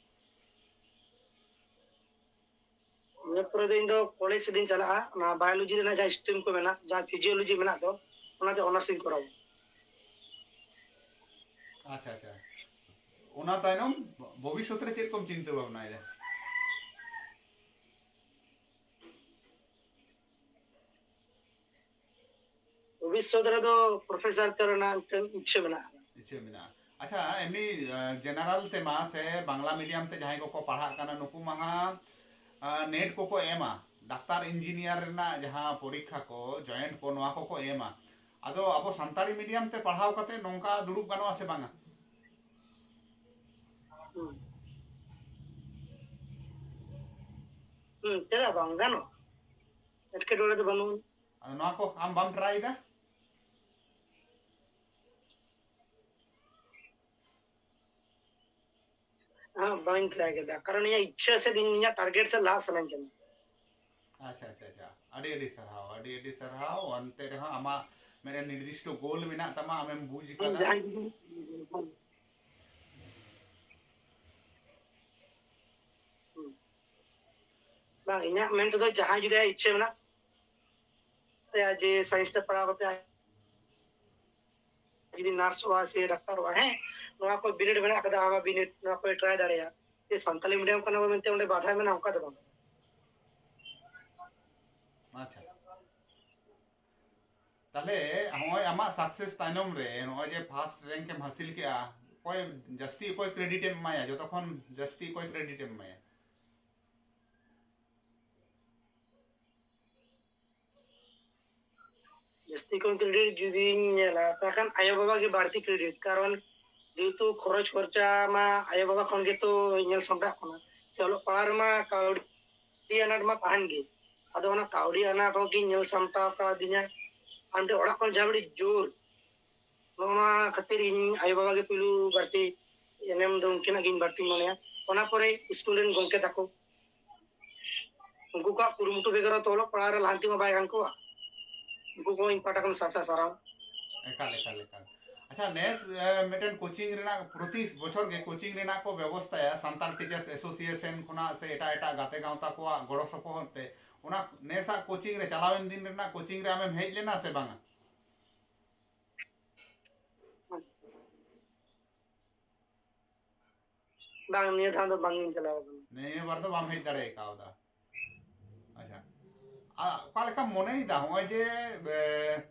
ᱤᱱᱟᱹ ᱯᱚᱨᱮ ᱫᱚ ᱤᱧ ᱫᱚ ᱠᱚᱞᱮᱡᱽ ᱥᱮᱫ ᱤᱧ ᱪᱟᱞᱟᱜᱼᱟ᱾ ᱚᱱᱟ ᱵᱟᱭᱳᱞᱚᱡᱤ ᱨᱮᱱᱟᱜ ᱡᱟᱦᱟᱸ ᱥᱴᱨᱤᱢ ᱠᱚ ᱢᱮᱱᱟᱜ, ᱡᱟᱦᱟᱸ ᱯᱷᱤᱡᱤᱭᱳᱞᱚᱡᱤ ᱢᱮᱱᱟᱜ ᱫᱚ, ᱚᱱᱟᱛᱮ ᱚᱱᱟᱨᱥ ᱤᱧ ᱠᱚᱨᱟᱣᱟ᱾ ᱟᱪᱪᱷᱟ, ᱟᱪᱪᱷᱟ᱾ ᱚᱱᱟ ᱛᱟᱭᱱᱚᱢ ᱵᱷᱚᱵᱤᱥᱥᱚᱛ ᱨᱮ ᱪᱮᱫ ᱠᱚᱢ ᱪᱤᱱᱛᱟᱹ ᱵᱷᱟᱵᱽᱱᱟᱭᱮᱫᱟ? ᱵᱷᱚᱵᱤᱥᱥᱚᱛ ᱨᱮᱫᱚ ᱯᱨᱚᱯᱷᱮᱥᱚᱨ ᱛᱮ ᱨᱮᱱᱟᱜ ᱢᱤᱫᱴᱟᱝ ᱤᱪᱪᱷᱟᱹ ᱢᱮᱱᱟᱜᱼᱟ᱾ ᱤᱪᱪᱷᱟᱹ ᱢᱮᱱᱟᱜᱼᱟ᱾ ᱟᱪᱪᱷᱟ, ᱮᱢᱱᱤ, ᱟᱸ, ᱡᱮᱱᱟᱨᱟᱞ ᱛᱮᱢᱟ ᱥᱮ ᱵᱟᱝᱞᱟ ᱢᱤᱰᱤᱭᱟᱢ ᱛᱮ ᱡᱟᱦᱟᱸᱭ ᱠᱚᱠᱚ ᱯᱟᱲᱦᱟᱜ ᱠᱟᱱᱟ, ᱱᱩᱠᱩ ᱢᱟ ᱦᱟᱸᱜ, ᱟᱸ, ᱱᱮᱴ ᱠᱚᱠᱚ ᱮᱢᱟ, ᱰᱟᱠᱛᱟᱨ ᱤᱧᱡᱤᱱᱤᱭᱟᱨ ᱨᱮᱱᱟᱜ ᱡᱟᱦᱟᱸ ᱯᱚᱨᱤᱠᱠᱷᱟ ᱠᱚ, ᱡᱚᱭᱮᱱᱴ ᱠᱚ, ᱱᱚᱣᱟ ᱠᱚᱠᱚ ᱮᱢᱟ᱾ ᱟᱫᱚ ᱟᱵᱚ ᱥᱟᱱᱛᱟᱲᱤ ᱢᱤᱰᱤᱭᱟᱢ ᱛᱮ ᱯᱟᱲᱦᱟᱣ ᱠᱟᱛᱮ ᱱᱚᱝᱠᱟ ᱫᱩᱲᱩᱵ ᱜᱟᱱᱚᱜᱼᱟ ᱥᱮ ᱵᱟᱝᱟ? ᱦᱩᱸ᱾ ᱦᱩᱸ, ᱪᱮᱫᱟᱜ ᱵᱟᱝ ᱜᱟᱱᱚᱜᱼᱟ? ᱮᱴᱠᱮᱴᱚᱬᱮ ᱫᱚ ᱵᱟᱹᱱᱩᱜᱼᱟ᱾ ᱟᱫᱚ ᱱᱚᱣᱟ ᱠᱚ ᱟᱢ ᱵᱟᱢ ᱴᱨᱟᱭ ᱮᱫᱟ? ᱦᱮᱸ, ᱵᱟᱹᱧ ᱴᱨᱟᱭ ᱠᱮᱫᱟ, ᱠᱟᱨᱚᱱ ᱤᱧᱟᱹᱜ ᱤᱪᱪᱷᱟᱹ ᱥᱮᱫ, ᱤᱧ ᱤᱧᱟᱹᱜ ᱴᱟᱨᱜᱮᱴ ᱥᱮᱫ ᱞᱟᱦᱟᱜ ᱥᱟᱱᱟᱧ ᱠᱟᱱᱟ᱾ ᱟᱪᱪᱷᱟ, ᱟᱪᱪᱷᱟ, ᱟᱪᱪᱷᱟ, ᱟᱹᱰᱤ ᱟᱹᱰᱤ ᱥᱟᱨᱦᱟᱣ, ᱟᱹᱰᱤ ᱟᱹᱰᱤ ᱥᱟᱨᱦᱟᱣ᱾ ᱚᱱᱛᱮ ᱨᱮᱦᱚᱸ ᱟᱢᱟᱜ ᱢᱤᱫᱴᱮᱱ ᱱᱤᱨᱫᱤᱥᱴᱚ ᱜᱳᱞ ᱢᱮᱱᱟᱜ ᱛᱟᱢᱟ, ᱟᱢᱮᱢ ᱵᱩᱡᱽ ᱠᱟᱫᱟ᱾ ᱡᱟᱦᱟᱸᱭ ᱡᱩᱫᱤ, ᱦᱩᱸ᱾ ᱵᱟᱝ, ᱤᱧᱟᱹᱜ ᱢᱮᱱ ᱛᱮᱫᱚ ᱡᱟᱦᱟᱸᱭ ᱡᱩᱫᱤ ᱟᱭᱟᱜ ᱤᱪᱪᱷᱟᱹ ᱢᱮᱱᱟᱜ ᱛᱟᱭᱟ ᱡᱮ ᱥᱟᱭᱮᱱᱥ ᱛᱮ ᱯᱟᱲᱦᱟᱣ ᱠᱟᱛᱮ ᱡᱩᱫᱤ ᱱᱟᱨᱥᱚᱜᱼᱟ ᱥᱮ ᱰᱟᱠᱛᱟᱨᱚᱜᱼᱟ, ᱦᱮᱸ, ᱱᱚᱣᱟ ᱠᱚ ᱵᱤᱱᱤᱰ ᱢᱮᱱᱟᱜ ᱟᱠᱟᱫᱟ, ᱟᱢᱟᱜ ᱵᱤᱱᱤᱰ, ᱱᱚᱣᱟ ᱠᱚᱭ ᱴᱨᱟᱭ ᱫᱟᱲᱮᱭᱟᱜᱼᱟ᱾ ᱡᱮ ᱥᱟᱱᱛᱟᱞᱤ ᱢᱤᱰᱤᱭᱟᱢ ᱠᱟᱱᱟ ᱢᱮᱱᱛᱮ ᱚᱸᱰᱮ ᱵᱟᱫᱷᱟ ᱢᱮᱱᱟᱜᱼᱟ, ᱚᱱᱠᱟ ᱫᱚ ᱵᱟᱝ᱾ ᱟᱪᱪᱷᱟ, ᱛᱟᱦᱞᱮ ᱱᱚᱜᱼᱚᱭ ᱟᱢᱟᱜ ᱥᱟᱠᱥᱮᱥ ᱛᱟᱭᱱᱚᱢ ᱨᱮ ᱱᱚᱜᱼᱚᱭ ᱡᱮ ᱯᱷᱟᱥᱴ ᱨᱮᱝᱠ ᱮᱢ ᱦᱟᱹᱥᱤᱞ ᱠᱮᱜᱼᱟ, ᱚᱠᱚᱭ ᱡᱟᱹᱥᱛᱤ, ᱚᱠᱚᱭ ᱠᱨᱮᱰᱤᱴ ᱮᱢ ᱮᱢᱟᱭᱟ? ᱡᱚᱛᱚ ᱠᱷᱚᱱ ᱡᱟᱹᱥᱛᱤ ᱚᱠᱚᱭ ᱠᱨᱮᱰᱤᱴ ᱮᱢ ᱮᱢᱟᱭᱟ? ᱡᱟᱹᱥᱛᱤ ᱠᱷᱚᱱ ᱠᱨᱮᱰᱤᱴ ᱡᱩᱫᱤᱧ ᱧᱮᱞᱟ, ᱛᱟᱦᱚᱞᱮ ᱠᱷᱟᱱ ᱟᱭᱳᱼᱵᱟᱵᱟ ᱜᱮ ᱵᱟᱹᱲᱛᱤ ᱠᱨᱮᱰᱤᱴ, ᱠᱟᱨᱚᱱ ᱡᱮᱦᱮᱛᱩ ᱠᱷᱚᱨᱚᱪ ᱠᱷᱚᱨᱪᱟ ᱢᱟ ᱟᱭᱳᱼᱵᱟᱵᱟ ᱠᱷᱚᱱ ᱜᱮᱛᱚ ᱧᱮᱞ ᱥᱟᱢᱴᱟᱜ ᱠᱟᱱᱟ, ᱥᱮ ᱚᱞᱚᱜ ᱯᱟᱲᱦᱟᱜ ᱨᱮᱢᱟ ᱠᱟᱹᱣᱰᱤ ᱟᱱᱟᱴ ᱢᱟ ᱛᱟᱦᱮᱱ ᱜᱮ᱾ ᱟᱫᱚ ᱚᱱᱟ ᱠᱟᱹᱣᱰᱤ ᱟᱱᱟᱴ ᱦᱚᱸ ᱠᱤᱱ ᱧᱮᱞ ᱥᱟᱢᱴᱟᱣ ᱠᱟᱣᱫᱤᱧᱟ᱾ ᱟᱨ ᱢᱤᱫᱴᱮᱱ ᱚᱲᱟᱜ ᱠᱷᱚᱱ ᱡᱟᱦᱟᱸ ᱢᱤᱫᱴᱤᱡ ᱡᱳᱨ, ᱱᱚᱜᱼᱚ ᱱᱚᱣᱟ ᱠᱷᱟᱹᱛᱤᱨ ᱤᱧ ᱟᱭᱳᱼᱵᱟᱵᱟ ᱜᱮ ᱯᱩᱭᱞᱩ ᱵᱟᱹᱲᱛᱤ ᱮᱱᱮᱢ ᱫᱚ ᱩᱱᱠᱤᱱᱟᱜ ᱜᱤᱧ ᱵᱟᱹᱲᱛᱤᱧ ᱢᱚᱱᱮᱭᱟ᱾ ᱚᱱᱟ ᱯᱚᱨᱮ ᱥᱠᱩᱞ ᱨᱮᱱ ᱜᱚᱢᱠᱮ ᱛᱟᱠᱚ, ᱩᱱᱠᱩ ᱠᱚᱣᱟᱜ ᱠᱩᱨᱩᱢᱩᱴᱩ ᱵᱮᱜᱚᱨ ᱛᱚ ᱚᱞᱚᱜ ᱯᱟᱲᱦᱟᱜ ᱨᱮ ᱞᱟᱦᱟᱱᱛᱤ ᱢᱟ ᱵᱟᱭ ᱜᱟᱱ ᱠᱚᱜᱼᱟ᱾ ᱩᱱᱠᱩ ᱠᱚ ᱤᱧ ᱯᱟᱦᱴᱟ ᱠᱷᱚᱱ ᱥᱟᱥᱟ ᱥᱟᱨᱦᱟᱣ᱾ ᱮᱠᱟᱞ, ᱮᱠᱟᱞ, ᱮᱠᱟᱞ᱾ ᱟᱪᱪᱷᱟ, ᱱᱮᱥ, ᱮ, ᱢᱤᱫᱴᱮᱱ ᱠᱳᱪᱤᱝ ᱨᱮᱱᱟᱜ, ᱯᱨᱚᱛᱤ ᱵᱚᱪᱷᱚᱨ ᱜᱮ ᱠᱳᱪᱤᱝ ᱨᱮᱱᱟᱜ ᱠᱚ ᱵᱮᱵᱚᱥᱛᱟᱭᱟ ᱥᱟᱱᱛᱟᱲ ᱴᱤᱪᱟᱨᱥ ᱮᱥᱳᱥᱤᱭᱮᱥᱚᱱ ᱠᱷᱚᱱᱟᱜ ᱥᱮ ᱮᱴᱟᱜ ᱮᱴᱟᱜ ᱜᱟᱛᱮ ᱜᱟᱶᱛᱟ ᱠᱚᱣᱟᱜ ᱜᱚᱲᱚ ᱥᱚᱯᱚᱦᱚᱫ ᱛᱮ᱾ ᱚᱱᱟ ᱱᱮᱥᱟᱜ ᱠᱳᱪᱤᱝ ᱨᱮ, ᱪᱟᱞᱟᱣᱮᱱ ᱫᱤᱱ ᱨᱮᱱᱟᱜ ᱠᱳᱪᱤᱝ ᱨᱮ ᱟᱢᱮᱢ ᱦᱮᱡ ᱞᱮᱱᱟ ᱥᱮ ᱵᱟᱝᱟ? ᱵᱟᱝ, ᱱᱤᱭᱟᱹ ᱫᱷᱟᱣ ᱫᱚ ᱵᱟᱝ ᱤᱧ ᱪᱟᱞᱟᱣ ᱟᱠᱟᱱᱟ᱾ ᱱᱤᱭᱟᱹ ᱵᱟᱨ ᱫᱚ ᱵᱟᱢ ᱦᱮᱡ ᱫᱟᱲᱮ ᱠᱟᱣᱫᱟ᱾ ᱟᱪᱪᱷᱟ, ᱟ, ᱚᱠᱟ ᱞᱮᱠᱟᱢ ᱢᱚᱱᱮᱭᱮᱫᱟ ᱱᱚᱜᱼᱚᱭ ᱡᱮ, ᱮ,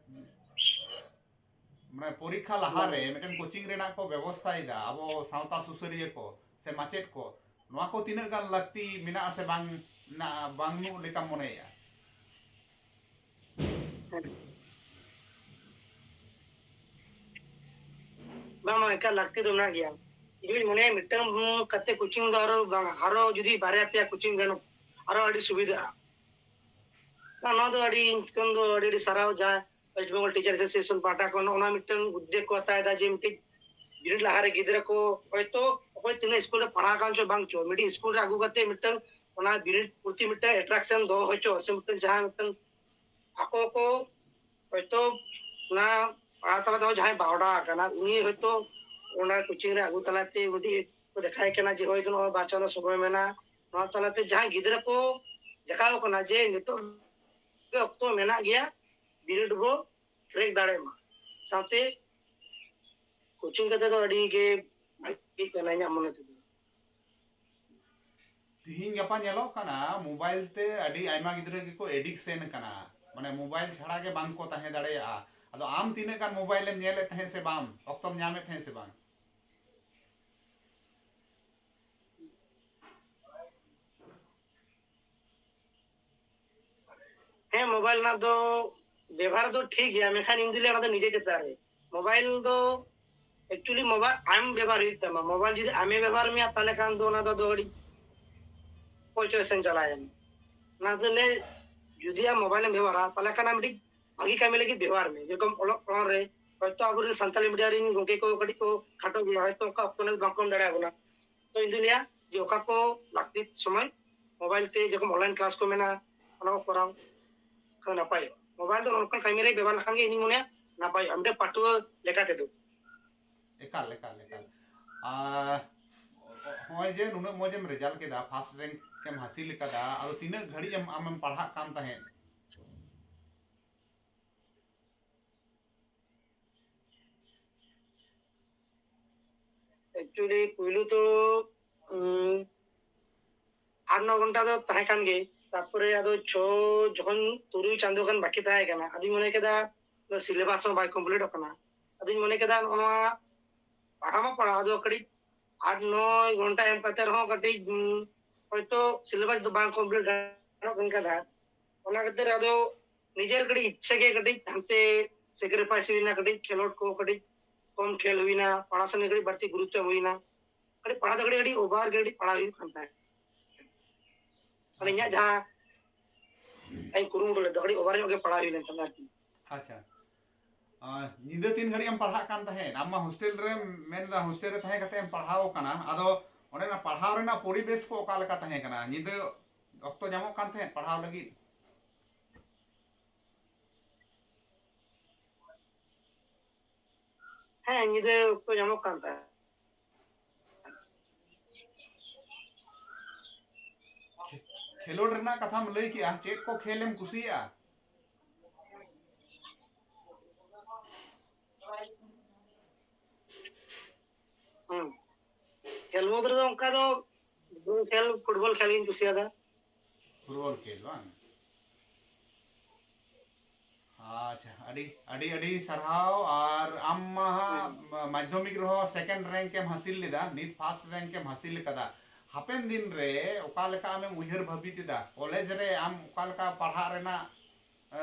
ᱢᱟᱱᱮ ᱯᱚᱨᱤᱠᱠᱷᱟ ᱞᱟᱦᱟᱨᱮ ᱢᱤᱫᱴᱮᱱ ᱠᱳᱪᱤᱝ ᱨᱮᱱᱟᱜ ᱠᱚ ᱵᱮᱵᱚᱥᱛᱷᱟᱭᱮᱫᱟ ᱟᱵᱚ ᱥᱟᱶᱛᱟ ᱥᱩᱥᱟᱹᱨᱤᱭᱟᱹ ᱠᱚ ᱥᱮ ᱢᱟᱪᱮᱫ ᱠᱚ, ᱱᱚᱣᱟ ᱠᱚ ᱛᱤᱱᱟᱹᱜ ᱜᱟᱱ ᱞᱟᱹᱠᱛᱤ ᱢᱮᱱᱟᱜᱼᱟ ᱥᱮ ᱵᱟᱝ ᱢᱮᱱᱟᱜᱼᱟ, ᱵᱟᱹᱱᱩᱜ ᱞᱮᱠᱟᱢ ᱢᱚᱱᱮᱭᱮᱫᱼᱟ? ᱵᱟᱝ, ᱵᱟᱝ, ᱮᱠᱟᱞ ᱞᱟᱹᱠᱛᱤ ᱫᱚ ᱢᱮᱱᱟᱜ ᱜᱮᱭᱟ᱾ ᱤᱧ ᱫᱩᱧ ᱢᱚᱱᱮᱭᱟ ᱢᱤᱫᱴᱟᱝ ᱠᱟᱛᱮ ᱠᱳᱪᱤᱝ ᱫᱚ ᱟᱨᱚ ᱵᱟᱝ, ᱟᱨᱚ ᱡᱩᱫᱤ ᱵᱟᱨᱭᱟ ᱯᱮᱭᱟ ᱠᱳᱪᱤᱝ ᱜᱟᱱᱚᱜ, ᱟᱨᱚ ᱟᱹᱰᱤ ᱥᱩᱵᱤᱫᱷᱟᱜᱼᱟ᱾ ᱱᱚᱣᱟ ᱫᱚ ᱟᱹᱰᱤ, ᱤᱧ ᱠᱷᱚᱱ ᱫᱚ ᱟᱹᱰᱤ, ᱟᱹᱰᱤ ᱥᱟᱨᱦᱟᱣ, ᱡᱟᱦᱟᱸ ᱳᱭᱮᱥᱴ ᱵᱮᱝᱜᱚᱞ ᱴᱤᱪᱟᱨ ᱮᱥᱳᱥᱤᱭᱮᱥᱚᱱ ᱯᱟᱦᱴᱟ ᱠᱷᱚᱱ ᱱᱚᱜᱼᱚ ᱱᱚᱣᱟ ᱢᱤᱫᱴᱟᱝ ᱩᱫᱽᱫᱮᱜᱽ ᱠᱚ ᱦᱟᱛᱟᱣ ᱮᱫᱟ ᱡᱮ ᱢᱤᱫᱴᱤᱡ ᱵᱤᱱᱤᱰ ᱞᱟᱦᱟᱨᱮ ᱜᱤᱫᱽᱨᱟᱹ ᱠᱚ ᱦᱚᱭᱛᱳ ᱚᱠᱚᱭ ᱛᱤᱱᱟᱹᱜ ᱥᱠᱩᱞ ᱨᱮ ᱯᱟᱲᱦᱟᱣ ᱟᱠᱟᱱ ᱪᱚ ᱵᱟᱝ ᱪᱚ, ᱢᱤᱫᱴᱤᱡ ᱥᱠᱩᱞ ᱨᱮ ᱟᱹᱜᱩ ᱠᱟᱛᱮ ᱢᱤᱫᱴᱟᱝ ᱚᱱᱟ ᱵᱤᱱᱤᱰ ᱯᱨᱚᱛᱤ ᱢᱤᱫᱴᱟᱝ ᱮᱴᱨᱟᱠᱥᱚᱱ ᱫᱚᱦᱚ ᱦᱚᱪᱚ, ᱥᱮ ᱢᱤᱫᱴᱟᱝ ᱡᱟᱦᱟᱸ ᱢᱤᱫᱴᱟᱝ ᱟᱠᱚ ᱠᱚ ᱦᱚᱭᱛᱳ ᱚᱱᱟ ᱯᱟᱲᱦᱟᱣ ᱛᱟᱞᱟ ᱛᱮᱦᱚᱸ ᱡᱟᱦᱟᱸᱭ ᱵᱟᱦᱰᱟ ᱟᱠᱟᱱᱟ, ᱩᱱᱤ ᱦᱚᱭᱛᱳ ᱚᱱᱟ ᱠᱳᱪᱤᱝ ᱨᱮ ᱟᱹᱜᱩ ᱛᱟᱞᱟᱛᱮ ᱢᱤᱫᱴᱤᱡ ᱠᱚ ᱫᱮᱠᱷᱟᱭ ᱠᱟᱱᱟ ᱡᱮ ᱦᱳᱭ ᱫᱚ ᱱᱚᱜᱼᱚᱭ ᱵᱟᱨ ᱪᱟᱸᱫᱳ ᱥᱚᱢᱚᱭ ᱢᱮᱱᱟᱜᱼᱟ, ᱱᱚᱣᱟ ᱛᱟᱞᱟᱛᱮ ᱡᱟᱦᱟᱸᱭ ᱜᱤᱫᱽᱨᱟᱹ ᱠᱚ ᱫᱮᱠᱷᱟᱣ ᱠᱟᱱᱟ ᱡᱮ ᱱᱤᱛᱚᱜ ᱜᱮ ᱚᱠᱛᱚ ᱢᱮᱱᱟᱜ ᱜᱮᱭᱟ, ᱵᱤᱱᱤᱰ ᱵᱚ ᱠᱨᱮᱠ ᱫᱟᱲᱮᱭᱟᱜ ᱢᱟ᱾ ᱥᱟᱶᱛᱮ ᱠᱳᱪᱤᱝ ᱠᱟᱛᱮ ᱫᱚ ᱟᱹᱰᱤ ᱜᱮ ᱵᱷᱟᱜᱮ ᱠᱟᱱᱟ ᱤᱧᱟᱹᱜ ᱢᱚᱱᱮ ᱛᱮᱫᱚ᱾ ᱛᱤᱦᱤᱧ ᱜᱟᱯᱟ ᱧᱮᱞᱚᱜ ᱠᱟᱱᱟ ᱢᱳᱵᱟᱭᱤᱞ ᱛᱮ ᱟᱹᱰᱤ ᱟᱭᱢᱟ ᱜᱤᱫᱽᱨᱟᱹ ᱜᱮᱠᱚ ᱮᱰᱤᱠᱥᱮᱱ ᱠᱟᱱᱟ, ᱢᱟᱱᱮ ᱢᱳᱵᱟᱭᱤᱞ ᱪᱷᱟᱲᱟ ᱜᱮ ᱵᱟᱝ ᱠᱚ ᱛᱟᱦᱮᱸ ᱫᱟᱲᱮᱭᱟᱜᱼᱟ᱾ ᱟᱫᱚ ᱟᱢ ᱛᱤᱱᱟᱹᱜ ᱜᱟᱱ ᱢᱳᱵᱟᱭᱤᱞᱮᱢ ᱧᱮᱞᱮᱫ ᱛᱟᱦᱮᱸᱫ ᱥᱮ ᱵᱟᱝ, ᱚᱠᱛᱚᱢ ᱧᱟᱢᱮᱫ ᱛᱟᱦᱮᱸᱫ ᱥᱮ ᱵᱟᱝ? ᱦᱮᱸ, ᱢᱳᱵᱟᱭᱤᱞ ᱨᱮᱱᱟᱜ ᱫᱚ ᱵᱮᱵᱚᱦᱟᱨ ᱫᱚ ᱴᱷᱤᱠ ᱜᱮᱭᱟ, ᱢᱮᱱᱠᱷᱟᱱ ᱤᱧ ᱫᱚᱧ ᱞᱟᱹᱭᱟ ᱚᱱᱟ ᱫᱚ ᱱᱤᱡᱮ ᱪᱮᱛᱟᱱ ᱨᱮ᱾ ᱢᱳᱵᱟᱭᱤᱞ ᱫᱚ ᱮᱠᱪᱩᱭᱮᱞᱤ ᱢᱳᱵᱟᱭᱤᱞ ᱟᱢ ᱵᱮᱵᱚᱦᱟᱨ ᱦᱩᱭᱩᱜ ᱛᱟᱢᱟ᱾ ᱢᱳᱵᱟᱭᱤᱞ ᱡᱩᱫᱤ ᱟᱢᱮ ᱵᱮᱵᱚᱦᱟᱨ ᱢᱮᱭᱟ, ᱛᱟᱦᱚᱞᱮ ᱠᱷᱟᱱ ᱫᱚ ᱚᱱᱟ ᱫᱚ ᱟᱫᱚ ᱟᱹᱰᱤ ᱚᱯᱚᱪᱚᱭ ᱥᱮᱱ ᱪᱟᱞᱟᱣ ᱮᱱᱟ᱾ ᱚᱱᱟ ᱛᱮᱞᱮ ᱡᱩᱫᱤ ᱟᱢ ᱢᱳᱵᱟᱭᱤᱞ ᱮᱢ ᱵᱮᱵᱚᱦᱟᱨᱟ, ᱛᱟᱦᱚᱞᱮ ᱠᱷᱟᱱ ᱟᱢ ᱢᱤᱫᱴᱤᱡ ᱵᱷᱟᱹᱜᱤ ᱠᱟᱹᱢᱤ ᱞᱟᱹᱜᱤᱫ ᱵᱮᱵᱚᱦᱟᱨ ᱢᱮ᱾ ᱡᱮᱨᱚᱠᱚᱢ ᱚᱞᱚᱜ ᱯᱟᱲᱦᱟᱣ ᱨᱮ ᱦᱚᱭᱛᱳ ᱟᱵᱚᱨᱮᱱ ᱥᱟᱱᱛᱟᱞᱤ ᱢᱤᱰᱤᱭᱟ ᱨᱮᱱ ᱜᱚᱢᱠᱮ ᱠᱚ ᱠᱟᱹᱴᱤᱡ ᱠᱚ ᱠᱷᱟᱴᱚ ᱜᱮᱭᱟ, ᱦᱚᱭᱛᱳ ᱚᱱᱠᱟ ᱚᱠᱛᱚ ᱱᱟᱹᱯᱤᱛ ᱵᱟᱝᱠᱚ ᱮᱢ ᱫᱟᱲᱮᱭᱟᱵᱚᱱᱟ᱾ ᱛᱚ ᱤᱧ ᱫᱩᱧ ᱞᱟᱹᱭᱟ ᱡᱮ ᱚᱠᱟ ᱠᱚ ᱞᱟᱹᱠᱛᱤ ᱥᱚᱢᱚᱭ ᱢᱳᱵᱟᱭᱤᱞ ᱛᱮ ᱡᱮᱨᱚᱠᱚᱢ ᱚᱱᱞᱟᱭᱤᱱ ᱠᱞᱟᱥ ᱠᱚ ᱢᱮᱱᱟᱜᱼᱟ, ᱚᱱᱟ ᱠᱚ ᱠᱚᱨᱟᱣ ᱠᱷᱟᱱ ᱱᱟᱯᱟᱭᱚᱜᱼᱟ᱾ ᱢᱳᱵᱟᱭᱤᱞ ᱫᱚ ᱚᱱᱠᱟᱱ ᱠᱟᱹᱢᱤ ᱨᱮ ᱵᱮᱵᱚᱦᱟᱨ ᱞᱮᱠᱷᱟᱱ ᱜᱮ ᱤᱧ ᱢᱚᱱᱮᱭᱟ ᱱᱟᱯᱟᱭᱚᱜᱼᱟ, ᱢᱤᱫᱴᱮᱱ ᱯᱟᱹᱴᱷᱩᱣᱟᱹ ᱞᱮᱠᱟ ᱛᱮᱫᱚ᱾ ᱮᱠᱟᱞ, ᱮᱠᱟᱞ, ᱮᱠᱟᱞ᱾ ᱟᱨ ᱦᱚᱸᱜᱼᱚᱭ ᱡᱮ ᱱᱩᱱᱟᱹᱜ ᱢᱚᱡᱽ ᱮᱢ ᱨᱮᱡᱟᱞᱴ ᱠᱮᱫᱟ, ᱯᱷᱟᱥᱴ ᱨᱮᱝᱠ ᱮᱢ ᱦᱟᱹᱥᱤᱞ ᱠᱟᱫᱟ, ᱟᱫᱚ ᱛᱤᱱᱟᱹᱜ ᱜᱷᱟᱹᱲᱤᱡ ᱮᱢ, ᱟᱢᱮᱢ ᱯᱟᱲᱦᱟᱜ ᱠᱟᱱ ᱛᱟᱦᱮᱸᱫ? ᱮᱠᱪᱩᱭᱮᱞᱤ ᱯᱩᱭᱞᱩ ᱛᱚ, ᱩᱸ, ᱟᱴ ᱱᱚ ᱜᱷᱚᱱᱴᱟ ᱫᱚ ᱛᱟᱦᱮᱸ ᱠᱟᱱ ᱜᱮ᱾ ᱛᱟᱨᱯᱚᱨᱮ ᱟᱫᱚ ᱪᱷᱚ, ᱡᱚᱠᱷᱚᱱ ᱛᱩᱨᱩᱭ ᱪᱟᱸᱫᱳ ᱜᱟᱱ ᱵᱟᱠᱤ ᱛᱟᱦᱮᱸ ᱠᱟᱱᱟ, ᱟᱫᱚᱧ ᱢᱚᱱᱮ ᱠᱮᱫᱟ ᱥᱤᱞᱮᱵᱟᱥ ᱦᱚᱸ ᱵᱟᱭ ᱠᱚᱢᱯᱞᱤᱴᱚᱜ ᱠᱟᱱᱟ᱾ ᱟᱫᱚᱧ ᱢᱚᱱᱮ ᱠᱮᱫᱟ ᱱᱚᱜᱼᱚ ᱱᱚᱣᱟ ᱯᱟᱲᱦᱟᱣ ᱢᱟ ᱯᱟᱲᱦᱟᱣ, ᱟᱫᱚ ᱠᱟᱹᱴᱤᱡ ᱟᱴ ᱱᱚᱭ ᱜᱷᱚᱱᱴᱟ ᱮᱢ ᱠᱟᱛᱮ ᱨᱮᱦᱚᱸ ᱠᱟᱹᱴᱤᱡ, ᱩᱸ, ᱦᱚᱭᱛᱳ ᱥᱤᱞᱮᱵᱟᱥ ᱫᱚ ᱵᱟᱝ ᱠᱚᱢᱯᱞᱤᱴ ᱜᱟᱱᱚᱜ ᱠᱟᱱ ᱠᱟᱱ ᱛᱟᱦᱮᱸᱫ᱾ ᱚᱱᱟ ᱠᱷᱟᱹᱛᱤᱨ ᱟᱫᱚ ᱱᱤᱡᱮᱨ ᱠᱟᱹᱴᱤᱡ ᱤᱪᱪᱷᱟᱹ ᱜᱮ ᱠᱟᱹᱴᱤᱡ ᱦᱟᱱᱛᱮ ᱥᱮᱠᱨᱤᱯᱷᱟᱭᱤᱥ ᱦᱩᱭᱱᱟ, ᱠᱟᱹᱴᱤᱡ ᱠᱷᱮᱞᱳᱰ ᱠᱚ ᱠᱟᱹᱴᱤᱡ ᱠᱚᱢ ᱠᱷᱮᱞ ᱦᱩᱭᱱᱟ, ᱯᱟᱲᱦᱟᱣ ᱥᱮᱱ ᱜᱮ ᱠᱟᱹᱴᱤᱡ ᱵᱟᱹᱲᱛᱤ ᱜᱩᱨᱩᱛᱛᱚ ᱮᱢ ᱦᱩᱭᱱᱟ᱾ ᱠᱟᱹᱴᱤᱡ ᱯᱟᱲᱦᱟᱣ ᱫᱚ ᱠᱟᱹᱴᱤᱡ ᱟᱹᱰᱤ ᱳᱵᱷᱟᱨ ᱜᱮ ᱠᱟᱹᱴᱤᱡ ᱯᱟᱲᱦᱟᱣ ᱦᱩᱭᱩᱜ ᱠᱟᱱ ᱛᱟᱦᱮᱸᱫ᱾ ᱢᱟᱱᱮ ᱤᱧᱟᱹᱜ ᱡᱟᱦᱟᱸ ᱤᱧ ᱠᱩᱨᱩᱢᱩᱴᱩ ᱞᱮᱫ ᱫᱚ ᱠᱟᱹᱴᱤᱡ ᱳᱵᱷᱟᱨ ᱧᱚᱜ ᱜᱮ ᱯᱟᱲᱦᱟᱣ ᱦᱩᱭ ᱞᱮᱱ ᱛᱟᱦᱮᱸᱫ ᱟᱨᱠᱤ᱾ ᱟᱪᱪᱷᱟ᱾ ᱟᱨ ᱧᱤᱫᱟᱹ ᱛᱤᱱ ᱜᱷᱟᱹᱲᱤᱡ ᱮᱢ ᱯᱟᱲᱦᱟᱜ ᱠᱟᱱ ᱛᱟᱦᱮᱸᱫ? ᱟᱢ ᱢᱟ ᱦᱳᱥᱴᱮᱞ ᱨᱮᱢ ᱢᱮᱱ ᱮᱫᱟ, ᱦᱳᱥᱴᱮᱞ ᱨᱮ ᱛᱟᱦᱮᱸ ᱠᱟᱛᱮ ᱮᱢ ᱯᱟᱲᱦᱟᱣ ᱠᱟᱱᱟ, ᱟᱫᱚ ᱚᱸᱰᱮᱱᱟᱜ ᱯᱟᱲᱦᱟᱣ ᱨᱮᱱᱟᱜ ᱯᱚᱨᱤᱵᱮᱥ ᱠᱚ ᱚᱠᱟ ᱞᱮᱠᱟ ᱛᱟᱦᱮᱸ ᱠᱟᱱᱟ? ᱧᱤᱫᱟᱹ ᱚᱠᱛᱚ ᱧᱟᱢᱚᱜ ᱠᱟᱱ ᱛᱟᱦᱮᱸᱫ ᱯᱟᱲᱦᱟᱣ ᱞᱟᱹᱜᱤᱫ? ᱦᱮᱸ, ᱧᱤᱫᱟᱹ ᱚᱠᱛᱚ ᱧᱟᱢᱚᱜ ᱠᱟᱱ ᱛᱟᱦᱮᱸᱫ᱾ ᱠᱷᱮ-, ᱠᱷᱮᱞᱳᱰ ᱨᱮᱱᱟᱜ ᱠᱟᱛᱷᱟᱢ ᱞᱟᱹᱭ ᱠᱮᱜᱼᱟ, ᱪᱮᱫ ᱠᱚ ᱠᱷᱮᱞ ᱮᱢ ᱠᱩᱥᱤᱭᱟᱜᱼᱟ? ᱦᱩᱸ᱾ ᱠᱷᱮᱞ ᱢᱩᱫᱽ ᱨᱮᱫᱚ ᱚᱱᱠᱟ ᱫᱚ ᱵᱚᱞ ᱠᱷᱮᱞ, ᱯᱷᱩᱴᱵᱚᱞ ᱠᱷᱮᱞ ᱜᱤᱧ ᱠᱩᱥᱤᱭᱟᱫᱟ᱾ ᱯᱷᱩᱴᱵᱚᱞ ᱠᱷᱮᱞ ᱵᱟᱝ? ᱟᱪᱪᱷᱟ, ᱟᱹᱰᱤ, ᱟᱹᱰᱤ, ᱟᱹᱰᱤ ᱥᱟᱨᱦᱟᱣ᱾ ᱟᱨ ᱟᱢ ᱢᱟ ᱦᱟᱸᱜ ᱦᱩᱸ᱾ ᱢᱟ-, ᱢᱟᱫᱽᱫᱷᱚᱢᱤᱠ ᱨᱮᱦᱚᱸ ᱥᱮᱠᱮᱱᱰ ᱨᱮᱝᱠ ᱮᱢ ᱦᱟᱹᱥᱤᱞ ᱞᱮᱫᱟ, ᱱᱤᱛ ᱯᱷᱟᱥᱴ ᱨᱮᱝᱠ ᱮᱢ ᱦᱟᱹᱥᱤᱞ ᱟᱠᱟᱫᱟ᱾ ᱦᱟᱯᱮᱱ ᱫᱤᱱ ᱨᱮ ᱚᱠᱟ ᱞᱮᱠᱟ ᱟᱢᱮᱢ ᱩᱭᱦᱟᱹᱨ ᱵᱷᱟᱹᱵᱤᱛ ᱮᱫᱟ? ᱠᱚᱞᱮᱡᱽ ᱨᱮ ᱟᱢ ᱚᱠᱟ ᱞᱮᱠᱟ ᱯᱟᱲᱦᱟᱜ ᱨᱮᱱᱟᱜ, ᱮ,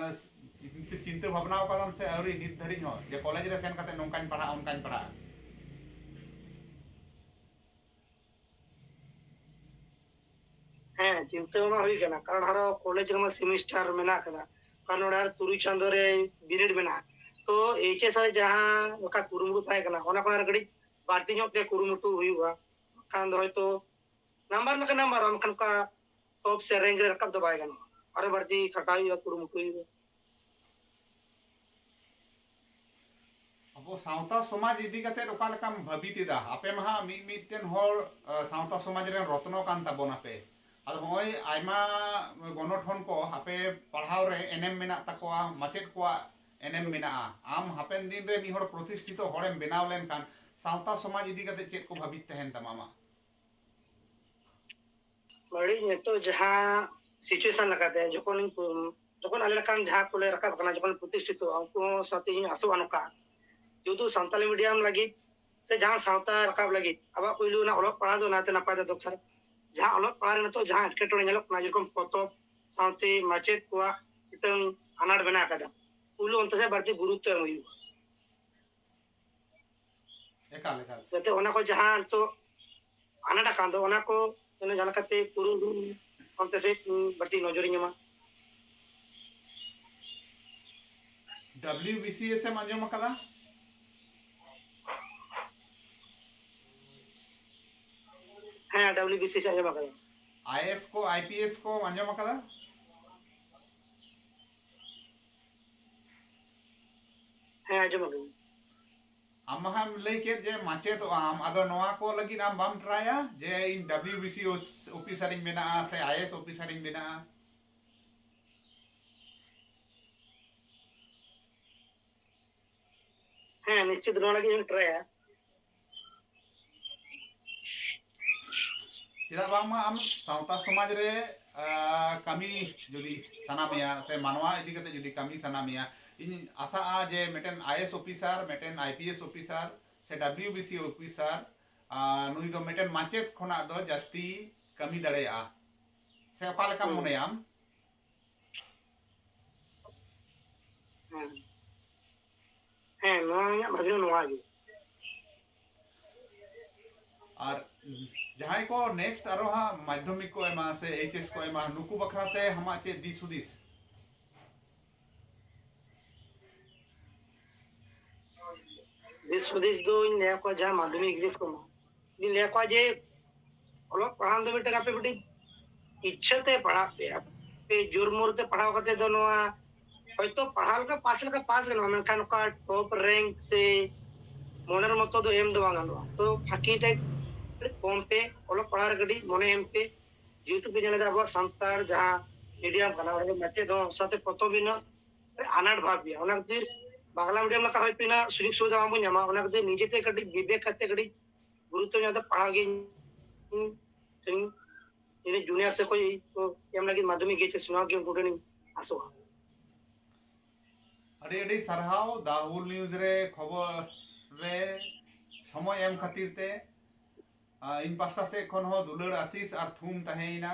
ᱪᱤᱱᱛᱟᱹ, ᱪᱤᱱᱛᱟᱹ ᱵᱷᱟᱵᱽᱱᱟ ᱟᱠᱟᱫᱟᱢ ᱥᱮ ᱟᱹᱣᱨᱤ ᱱᱤᱛ ᱫᱷᱟᱹᱨᱤᱡ ᱦᱚᱸ, ᱡᱮ ᱠᱚᱞᱮᱡᱽ ᱨᱮ ᱥᱮᱱ ᱠᱟᱛᱮ ᱱᱚᱝᱠᱟᱧ ᱯᱟᱲᱦᱟᱜᱼᱟ, ᱚᱱᱠᱟᱧ ᱯᱟᱲᱦᱟᱜᱼᱟ? ᱪᱤᱱᱛᱟᱹ ᱵᱷᱟᱵᱽᱱᱟ ᱦᱩᱭ ᱠᱟᱱᱟ, ᱠᱟᱨᱚᱱ ᱟᱨᱚ ᱠᱚᱞᱮᱡᱽ ᱨᱮᱢᱟ ᱥᱮᱢᱤᱥᱴᱟᱨ ᱢᱮᱱᱟᱜ ᱟᱠᱟᱫᱟ, ᱠᱟᱨᱚᱱ ᱱᱚᱰᱮ ᱟᱨ ᱛᱩᱨᱩᱭ ᱪᱟᱸᱫᱳ ᱨᱮ ᱵᱤᱱᱤᱰ ᱢᱮᱱᱟᱜᱼᱟ᱾ ᱛᱚ ᱮᱭᱤᱪ ᱮᱥ ᱟᱨ ᱡᱟᱦᱟᱸ ᱞᱮᱠᱟ ᱠᱩᱨᱩᱢᱩᱴᱩ ᱛᱟᱦᱮᱸ ᱠᱟᱱᱟ, ᱚᱱᱟ ᱠᱷᱚᱱ ᱟᱨ ᱠᱟᱹᱴᱤᱡ ᱵᱟᱹᱲᱛᱤ ᱧᱚᱜ ᱛᱮ ᱠᱩᱨᱩᱢᱩᱴᱩ ᱦᱩᱭᱩᱜᱼᱟ, ᱵᱟᱠᱷᱟᱱ ᱫᱚ ᱦᱚᱭᱛᱳ ᱱᱟᱢᱵᱟᱨ ᱞᱮᱠᱟ ᱱᱟᱢᱵᱟᱨ, ᱢᱮᱱᱠᱷᱟᱱ ᱚᱱᱠᱟ ᱴᱚᱯ ᱥᱮ ᱨᱮᱝᱠ ᱨᱮ ᱨᱟᱠᱟᱵ ᱫᱚ ᱵᱟᱭ ᱜᱟᱱᱚᱜᱼᱟ᱾ ᱟᱨᱚ ᱵᱟᱹᱲᱛᱤ ᱠᱷᱟᱴᱟᱣ ᱦᱩᱭᱩᱜᱼᱟ, ᱠᱩᱨᱩᱢᱩᱴᱩ ᱦᱩᱭᱩᱜᱼᱟ᱾ ᱟᱵᱚ ᱥᱟᱶᱛᱟ ᱥᱚᱢᱟᱡᱽ ᱤᱫᱤ ᱠᱟᱛᱮ ᱚᱠᱟ ᱞᱮᱠᱟᱢ ᱵᱷᱟᱹᱵᱤᱛ ᱮᱫᱟ? ᱟᱯᱮ ᱢᱟ ᱦᱟᱸᱜ ᱢᱤᱫ ᱢᱤᱫᱴᱮᱱ ᱦᱚᱲ, ᱟ, ᱥᱟᱶᱛᱟ ᱥᱚᱢᱟᱡᱽ ᱨᱮᱱ ᱨᱚᱛᱱᱚ ᱠᱟᱱ ᱛᱟᱵᱚᱱᱟᱯᱮ᱾ ᱟᱫᱚ ᱦᱚᱸᱜᱼᱚᱭ ᱟᱭᱢᱟ ᱜᱚᱱᱚᱴᱷᱚᱱ ᱠᱚ ᱟᱯᱮ ᱯᱟᱲᱦᱟᱣ ᱨᱮ ᱮᱱᱮᱢ ᱢᱮᱱᱟᱜ ᱛᱟᱠᱚᱣᱟ, ᱢᱟᱪᱮᱫ ᱠᱚᱣᱟᱜ ᱮᱱᱮᱢ ᱢᱮᱱᱟᱜᱼᱟ᱾ ᱟᱢ ᱦᱟᱯᱮᱱ ᱫᱤᱱ ᱨᱮ ᱢᱤᱫ ᱦᱚᱲ ᱯᱨᱚᱛᱤᱥᱴᱷᱤᱛᱚ ᱦᱚᱲᱮᱢ ᱵᱮᱱᱟᱣ ᱞᱮᱱᱠᱷᱟᱱ ᱥᱟᱶᱛᱟ ᱥᱚᱢᱟᱡᱽ ᱤᱫᱤ ᱠᱟᱛᱮ ᱪᱮᱫ ᱠᱚ ᱵᱷᱟᱹᱵᱤᱛ ᱛᱟᱦᱮᱱ ᱛᱟᱢᱟ ᱟᱢᱟᱜ? ᱵᱟᱹᱲᱤᱡ ᱱᱤᱛᱚᱜ ᱡᱟᱦᱟᱸ situation ᱞᱮᱠᱟᱛᱮ, ᱡᱚᱠᱷᱚᱱ ᱡᱚᱠᱷᱚᱱ ᱟᱞᱮ ᱞᱮᱠᱟᱱ ᱡᱟᱦᱟᱸ ᱠᱚᱞᱮ ᱨᱟᱠᱟᱵ ᱠᱟᱱᱟ, ᱡᱚᱠᱷᱚᱱ ᱯᱨᱚᱛᱤᱥᱴᱷᱤᱛᱚᱜᱼᱟ, ᱩᱱᱠᱩ ᱦᱚᱸ ᱥᱟᱶᱛᱮ ᱤᱧ ᱟᱥᱚᱜᱼᱟ ᱱᱚᱝᱠᱟ, ᱡᱩᱫᱤ ᱥᱟᱱᱛᱟᱞᱤ ᱢᱤᱰᱤᱭᱟᱢ ᱞᱟᱹᱜᱤᱫ ᱥᱮ ᱡᱟᱦᱟᱸ ᱥᱟᱶᱛᱟ ᱨᱟᱠᱟᱵ ᱞᱟᱹᱜᱤᱫ ᱟᱵᱚᱣᱟᱜ ᱯᱩᱭᱞᱩ ᱨᱮᱱᱟᱜ ᱚᱞᱚᱜ ᱯᱟᱲᱦᱟᱣ ᱫᱚ ᱱᱟᱭᱛᱮ ᱱᱟᱯᱟᱭ ᱛᱮ ᱫᱚᱨᱠᱟᱨ᱾ ᱡᱟᱦᱟᱸ ᱚᱞᱚᱜ ᱯᱟᱲᱦᱟᱣ ᱨᱮ ᱱᱤᱛᱚᱜ ᱡᱟᱦᱟᱸ ᱮᱴᱠᱮᱴᱚᱬᱮ ᱧᱮᱞᱚᱜ ᱠᱟᱱᱟ, ᱡᱮᱨᱚᱠᱚᱢ ᱯᱚᱛᱚᱵ ᱥᱟᱶᱛᱮ ᱢᱟᱪᱮᱫ ᱠᱚᱣᱟᱜ ᱢᱤᱫᱴᱟᱝ ᱟᱱᱟᱴ ᱢᱮᱱᱟᱜ ᱟᱠᱟᱫᱟ, ᱯᱩᱭᱞᱩ ᱚᱱᱛᱮ ᱥᱮᱫ ᱵᱟᱹᱲᱛᱤ ᱜᱩᱨᱩᱛᱛᱚ ᱮᱢ ᱦᱩᱭᱩᱜᱼᱟ᱾ ᱮᱠᱟᱞ, ᱮᱠᱟᱞ᱾ ᱡᱟᱛᱮ ᱚᱱᱟ ᱠᱚ ᱡᱟᱦᱟᱸ ᱱᱤᱛᱚᱜ ᱟᱱᱟᱴ ᱟᱠᱟᱱ ᱫᱚ, ᱚᱱᱟ ᱠᱚ ᱡᱮᱱᱚ ᱡᱟᱦᱟᱸ ᱞᱮᱠᱟᱛᱮ ᱯᱩᱨᱩᱱ ᱚᱱᱛᱮ ᱥᱮᱫ ᱵᱟᱹᱲᱛᱤ ᱱᱚᱡᱚᱨᱤᱧ ᱮᱢᱟ᱾ W B C S M ᱟᱸᱡᱚᱢ ᱟᱠᱟᱫᱟ? ᱦᱮᱸ, ᱰᱟᱵᱞᱤᱭᱩ ᱵᱤ ᱥᱤ ᱮᱥ ᱟᱸᱡᱚᱢ ᱟᱠᱟᱫᱟ᱾ ᱟᱭ ᱮ ᱮᱥ ᱠᱚ, ᱟᱭ ᱯᱤ ᱮᱥ ᱠᱚ ᱟᱸᱡᱚᱢ ᱟᱠᱟᱫᱟ? ᱦᱮᱸ, ᱟᱸᱡᱚᱢ ᱟᱠᱟᱫᱟᱹᱧ᱾ ᱟᱢ ᱢᱟ ᱦᱟᱸᱜ ᱮᱢ ᱞᱟᱹᱭ ᱠᱮᱫ ᱡᱮ ᱢᱟᱪᱮᱫᱚᱜ ᱟᱢ, ᱟᱫᱚ ᱱᱚᱣᱟ ᱠᱚ ᱞᱟᱹᱜᱤᱫ ᱟᱢ ᱵᱟᱢ ᱴᱨᱟᱭᱟ ᱡᱮ ᱤᱧ ᱰᱟᱵᱞᱤᱭᱩ ᱵᱤ ᱥᱤ ᱚᱯᱷᱤᱥᱟᱨ ᱤᱧ ᱵᱮᱱᱟᱜᱼᱟ ᱥᱮ ᱟᱭ ᱮ ᱮᱥ ᱚᱯᱷᱤᱥᱟᱨ ᱤᱧ ᱵᱮᱱᱟᱜᱼᱟ? ᱦᱮᱸ, ᱱᱤᱥᱪᱤᱛ ᱱᱚᱣᱟ ᱞᱟᱹᱜᱤᱫ ᱤᱧ ᱴᱨᱟᱭᱟ᱾ ᱪᱮᱫᱟᱜ ᱵᱟᱝᱢᱟ ᱟᱢ ᱥᱟᱶᱛᱟ ᱥᱚᱢᱟᱡᱽ ᱨᱮ, ᱟ, ᱠᱟᱹᱢᱤ ᱡᱩᱫᱤ ᱥᱟᱱᱟ ᱢᱮᱭᱟ ᱥᱮ ᱢᱟᱱᱣᱟ ᱤᱫᱤ ᱠᱟᱛᱮ ᱡᱩᱫᱤ ᱠᱟᱹᱢᱤ ᱥᱟᱱᱟ ᱢᱮᱭᱟ, ᱤᱧ ᱟᱥᱟᱜᱼᱟ ᱡᱮ ᱢᱤᱫᱴᱮᱱ ᱟᱭ ᱮ ᱮᱥ ᱚᱯᱷᱤᱥᱟᱨ, ᱢᱤᱫᱴᱮᱱ ᱟᱭ ᱯᱤ ᱮᱥ ᱚᱯᱷᱤᱥᱟᱨ ᱥᱮ ᱰᱟᱵᱞᱤᱭᱩ ᱵᱤ ᱥᱤ ᱚᱯᱷᱤᱥᱟᱨ, ᱟ, ᱱᱩᱭ ᱫᱚ ᱢᱤᱫᱴᱮᱱ ᱢᱟᱪᱮᱫ ᱠᱷᱚᱱᱟᱜ ᱫᱚ ᱡᱟᱹᱥᱛᱤ ᱠᱟᱹᱢᱤ ᱫᱟᱲᱮᱭᱟᱜᱼᱟ᱾ ᱥᱮ ᱚᱠᱟ ᱞᱮᱠᱟᱢ ᱦᱩᱸ᱾ ᱢᱚᱱᱮᱭᱟ ᱟᱢ? ᱦᱮᱸ᱾ ᱦᱮᱸ, ᱱᱚᱣᱟ ᱤᱧᱟᱹᱜ ᱵᱷᱟᱵᱽᱱᱟ ᱱᱚᱣᱟ ᱜᱮ᱾ ᱟᱨ ᱡᱟᱦᱟᱸᱭ ᱠᱚ next ᱟᱨᱚ ᱦᱟᱸᱜ ᱢᱟᱫᱽᱫᱷᱚᱢᱤᱠ ᱠᱚ ᱮᱢᱟ ᱥᱮ H S ᱠᱚ ᱮᱢᱟ, ᱱᱩᱠᱩ ᱵᱟᱠᱷᱨᱟ ᱛᱮ ᱟᱢᱟᱜ ᱪᱮᱫ ᱫᱤᱥ ᱦᱩᱫᱤᱥ? ᱫᱤᱥ ᱦᱩᱫᱤᱥ ᱫᱚᱧ ᱞᱟᱹᱭ ᱟᱠᱚᱣᱟ, ᱡᱟᱦᱟᱸ ᱢᱟᱫᱽᱫᱷᱚᱢᱤᱠ ᱜᱨᱮᱰ ᱠᱚ ᱮᱢᱟ, ᱤᱧ ᱞᱟᱹᱭ ᱟᱠᱚᱣᱟ ᱡᱮ ᱚᱞᱚᱜ ᱯᱟᱲᱦᱟᱣ ᱫᱚ ᱢᱤᱫᱴᱟᱝ ᱟᱯᱮ ᱢᱤᱫᱴᱤᱡ ᱤᱪᱪᱷᱟᱹ ᱛᱮ ᱯᱟᱲᱦᱟᱜ ᱯᱮ᱾ ᱟᱯᱮ ᱡᱳᱨ ᱢᱳᱨ ᱛᱮ ᱯᱟᱲᱦᱟᱣ ᱠᱟᱛᱮ ᱫᱚ ᱱᱚᱣᱟ ᱦᱚᱭᱛᱚ ᱯᱟᱲᱦᱟᱣ ᱞᱮᱠᱟ ᱯᱟᱥ ᱞᱮᱠᱟ ᱯᱟᱥ ᱜᱟᱱᱚᱜᱼᱟ, ᱢᱮᱱᱠᱷᱟᱱ ᱚᱠᱟ top rank ᱥᱮ ᱢᱚᱱᱮᱨ ᱢᱚᱛᱚ ᱫᱚ ᱮᱢ ᱫᱚ ᱵᱟᱝ ᱜᱟᱱᱚᱜᱼᱟ᱾ ᱛᱚ ᱯᱷᱟᱸᱠᱤ ᱴᱟᱭᱤᱯ ᱠᱟᱹᱴᱤᱡ ᱠᱚᱢ ᱯᱮ, ᱚᱞᱚᱜ ᱯᱟᱲᱦᱟᱣ ᱨᱮ ᱠᱟᱹᱴᱤᱡ ᱢᱚᱱᱮ ᱮᱢ ᱯᱮ᱾ ᱡᱮᱦᱮᱛᱩ ᱯᱮ ᱧᱮᱞ ᱮᱫᱟ ᱟᱵᱚᱣᱟᱜ ᱥᱟᱱᱛᱟᱲ ᱡᱟᱦᱟᱸ medium ᱠᱟᱱᱟ, ᱚᱸᱰᱮ ᱢᱟᱪᱮᱫ ᱦᱚᱸ ᱥᱟᱶᱛᱮ ᱯᱚᱛᱚᱵ ᱨᱮᱱᱟᱜ ᱟᱱᱟᱴ ᱵᱷᱟᱵᱽ ᱜᱮᱭᱟ᱾ ᱚᱱᱟ ᱠᱷᱟᱹᱛᱤᱨ ᱵᱟᱝᱞᱟ medium ᱞᱮᱠᱟ ᱦᱚᱭᱛᱳ ᱤᱱᱟᱹᱜ ᱥᱩᱡᱳᱜᱽ ᱥᱩᱵᱤᱫᱷᱟ ᱵᱟᱝᱵᱚᱱ ᱧᱟᱢᱟ᱾ ᱚᱱᱟ ᱠᱷᱟᱹᱛᱤᱨ ᱱᱤᱡᱮᱛᱮ ᱠᱟᱹᱴᱤᱡ ᱵᱤᱵᱮᱠ ᱠᱟᱛᱮ ᱠᱟᱹᱴᱤᱡ ᱜᱩᱨᱩᱛᱛᱚ ᱧᱚᱜ ᱫᱚ ᱯᱟᱲᱦᱟᱣ ᱜᱮ ᱤᱧ, ᱤᱧ, ᱤᱧ junior ᱥᱮ ᱠᱷᱚᱡ ᱠᱚ ᱮᱢ ᱞᱟᱹᱜᱤᱫ ᱢᱟᱫᱽᱫᱷᱚᱢᱤᱠ H S ᱱᱚᱣᱟ ᱜᱮ ᱩᱱᱠᱩ ᱴᱷᱮᱱᱤᱧ ᱟᱥᱚᱜᱼᱟ᱾ ᱟᱹᱰᱤ ᱟᱹᱰᱤ ᱥᱟᱨᱦᱟᱣ ᱫᱟ ᱦᱩᱞ ᱱᱤᱭᱩᱡᱽ ᱨᱮ ᱠᱷᱚᱵᱚᱨ ᱨᱮ ᱥᱚᱢᱚᱭ ᱮᱢ ᱠᱷᱟᱹᱛᱤᱨ ᱛᱮ᱾ ᱟᱨ ᱤᱧ ᱯᱟᱥᱴᱟ ᱥᱮᱫ ᱠᱷᱚᱱ ᱦᱚᱸ ᱫᱩᱞᱟᱹᱲ ᱟᱥᱤᱥ ᱟᱨ ᱛᱷᱩᱢ ᱛᱟᱦᱮᱸᱭᱮᱱᱟ᱾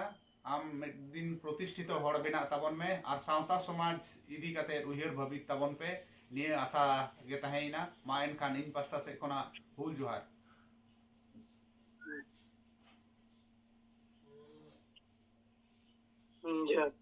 ᱟᱢ ᱢᱤᱫ ᱫᱤᱱ ᱯᱨᱚᱛᱤᱥᱴᱷᱤᱛᱚ ᱦᱚᱲ ᱵᱮᱱᱟᱜ ᱛᱟᱵᱚᱱ ᱢᱮ ᱟᱨ ᱥᱟᱶᱛᱟ ᱥᱚᱢᱟᱡᱽ ᱤᱫᱤ ᱠᱟᱛᱮ ᱩᱭᱦᱟᱹᱨ ᱵᱷᱟᱹᱵᱤᱛ ᱛᱟᱵᱚᱱ ᱯᱮ, ᱱᱤᱭᱟᱹ ᱟᱥᱟ ᱜᱮ ᱛᱟᱦᱮᱸᱭᱮᱱᱟ᱾ ᱢᱟ ᱮᱱᱠᱷᱟᱱ ᱤᱧ ᱯᱟᱥᱴᱟ ᱥᱮᱫ ᱠᱷᱚᱱᱟᱜ ᱦᱩᱞ ᱡᱚᱦᱟᱨ᱾ ᱦᱩᱸ, ᱡᱚᱦᱟᱨ᱾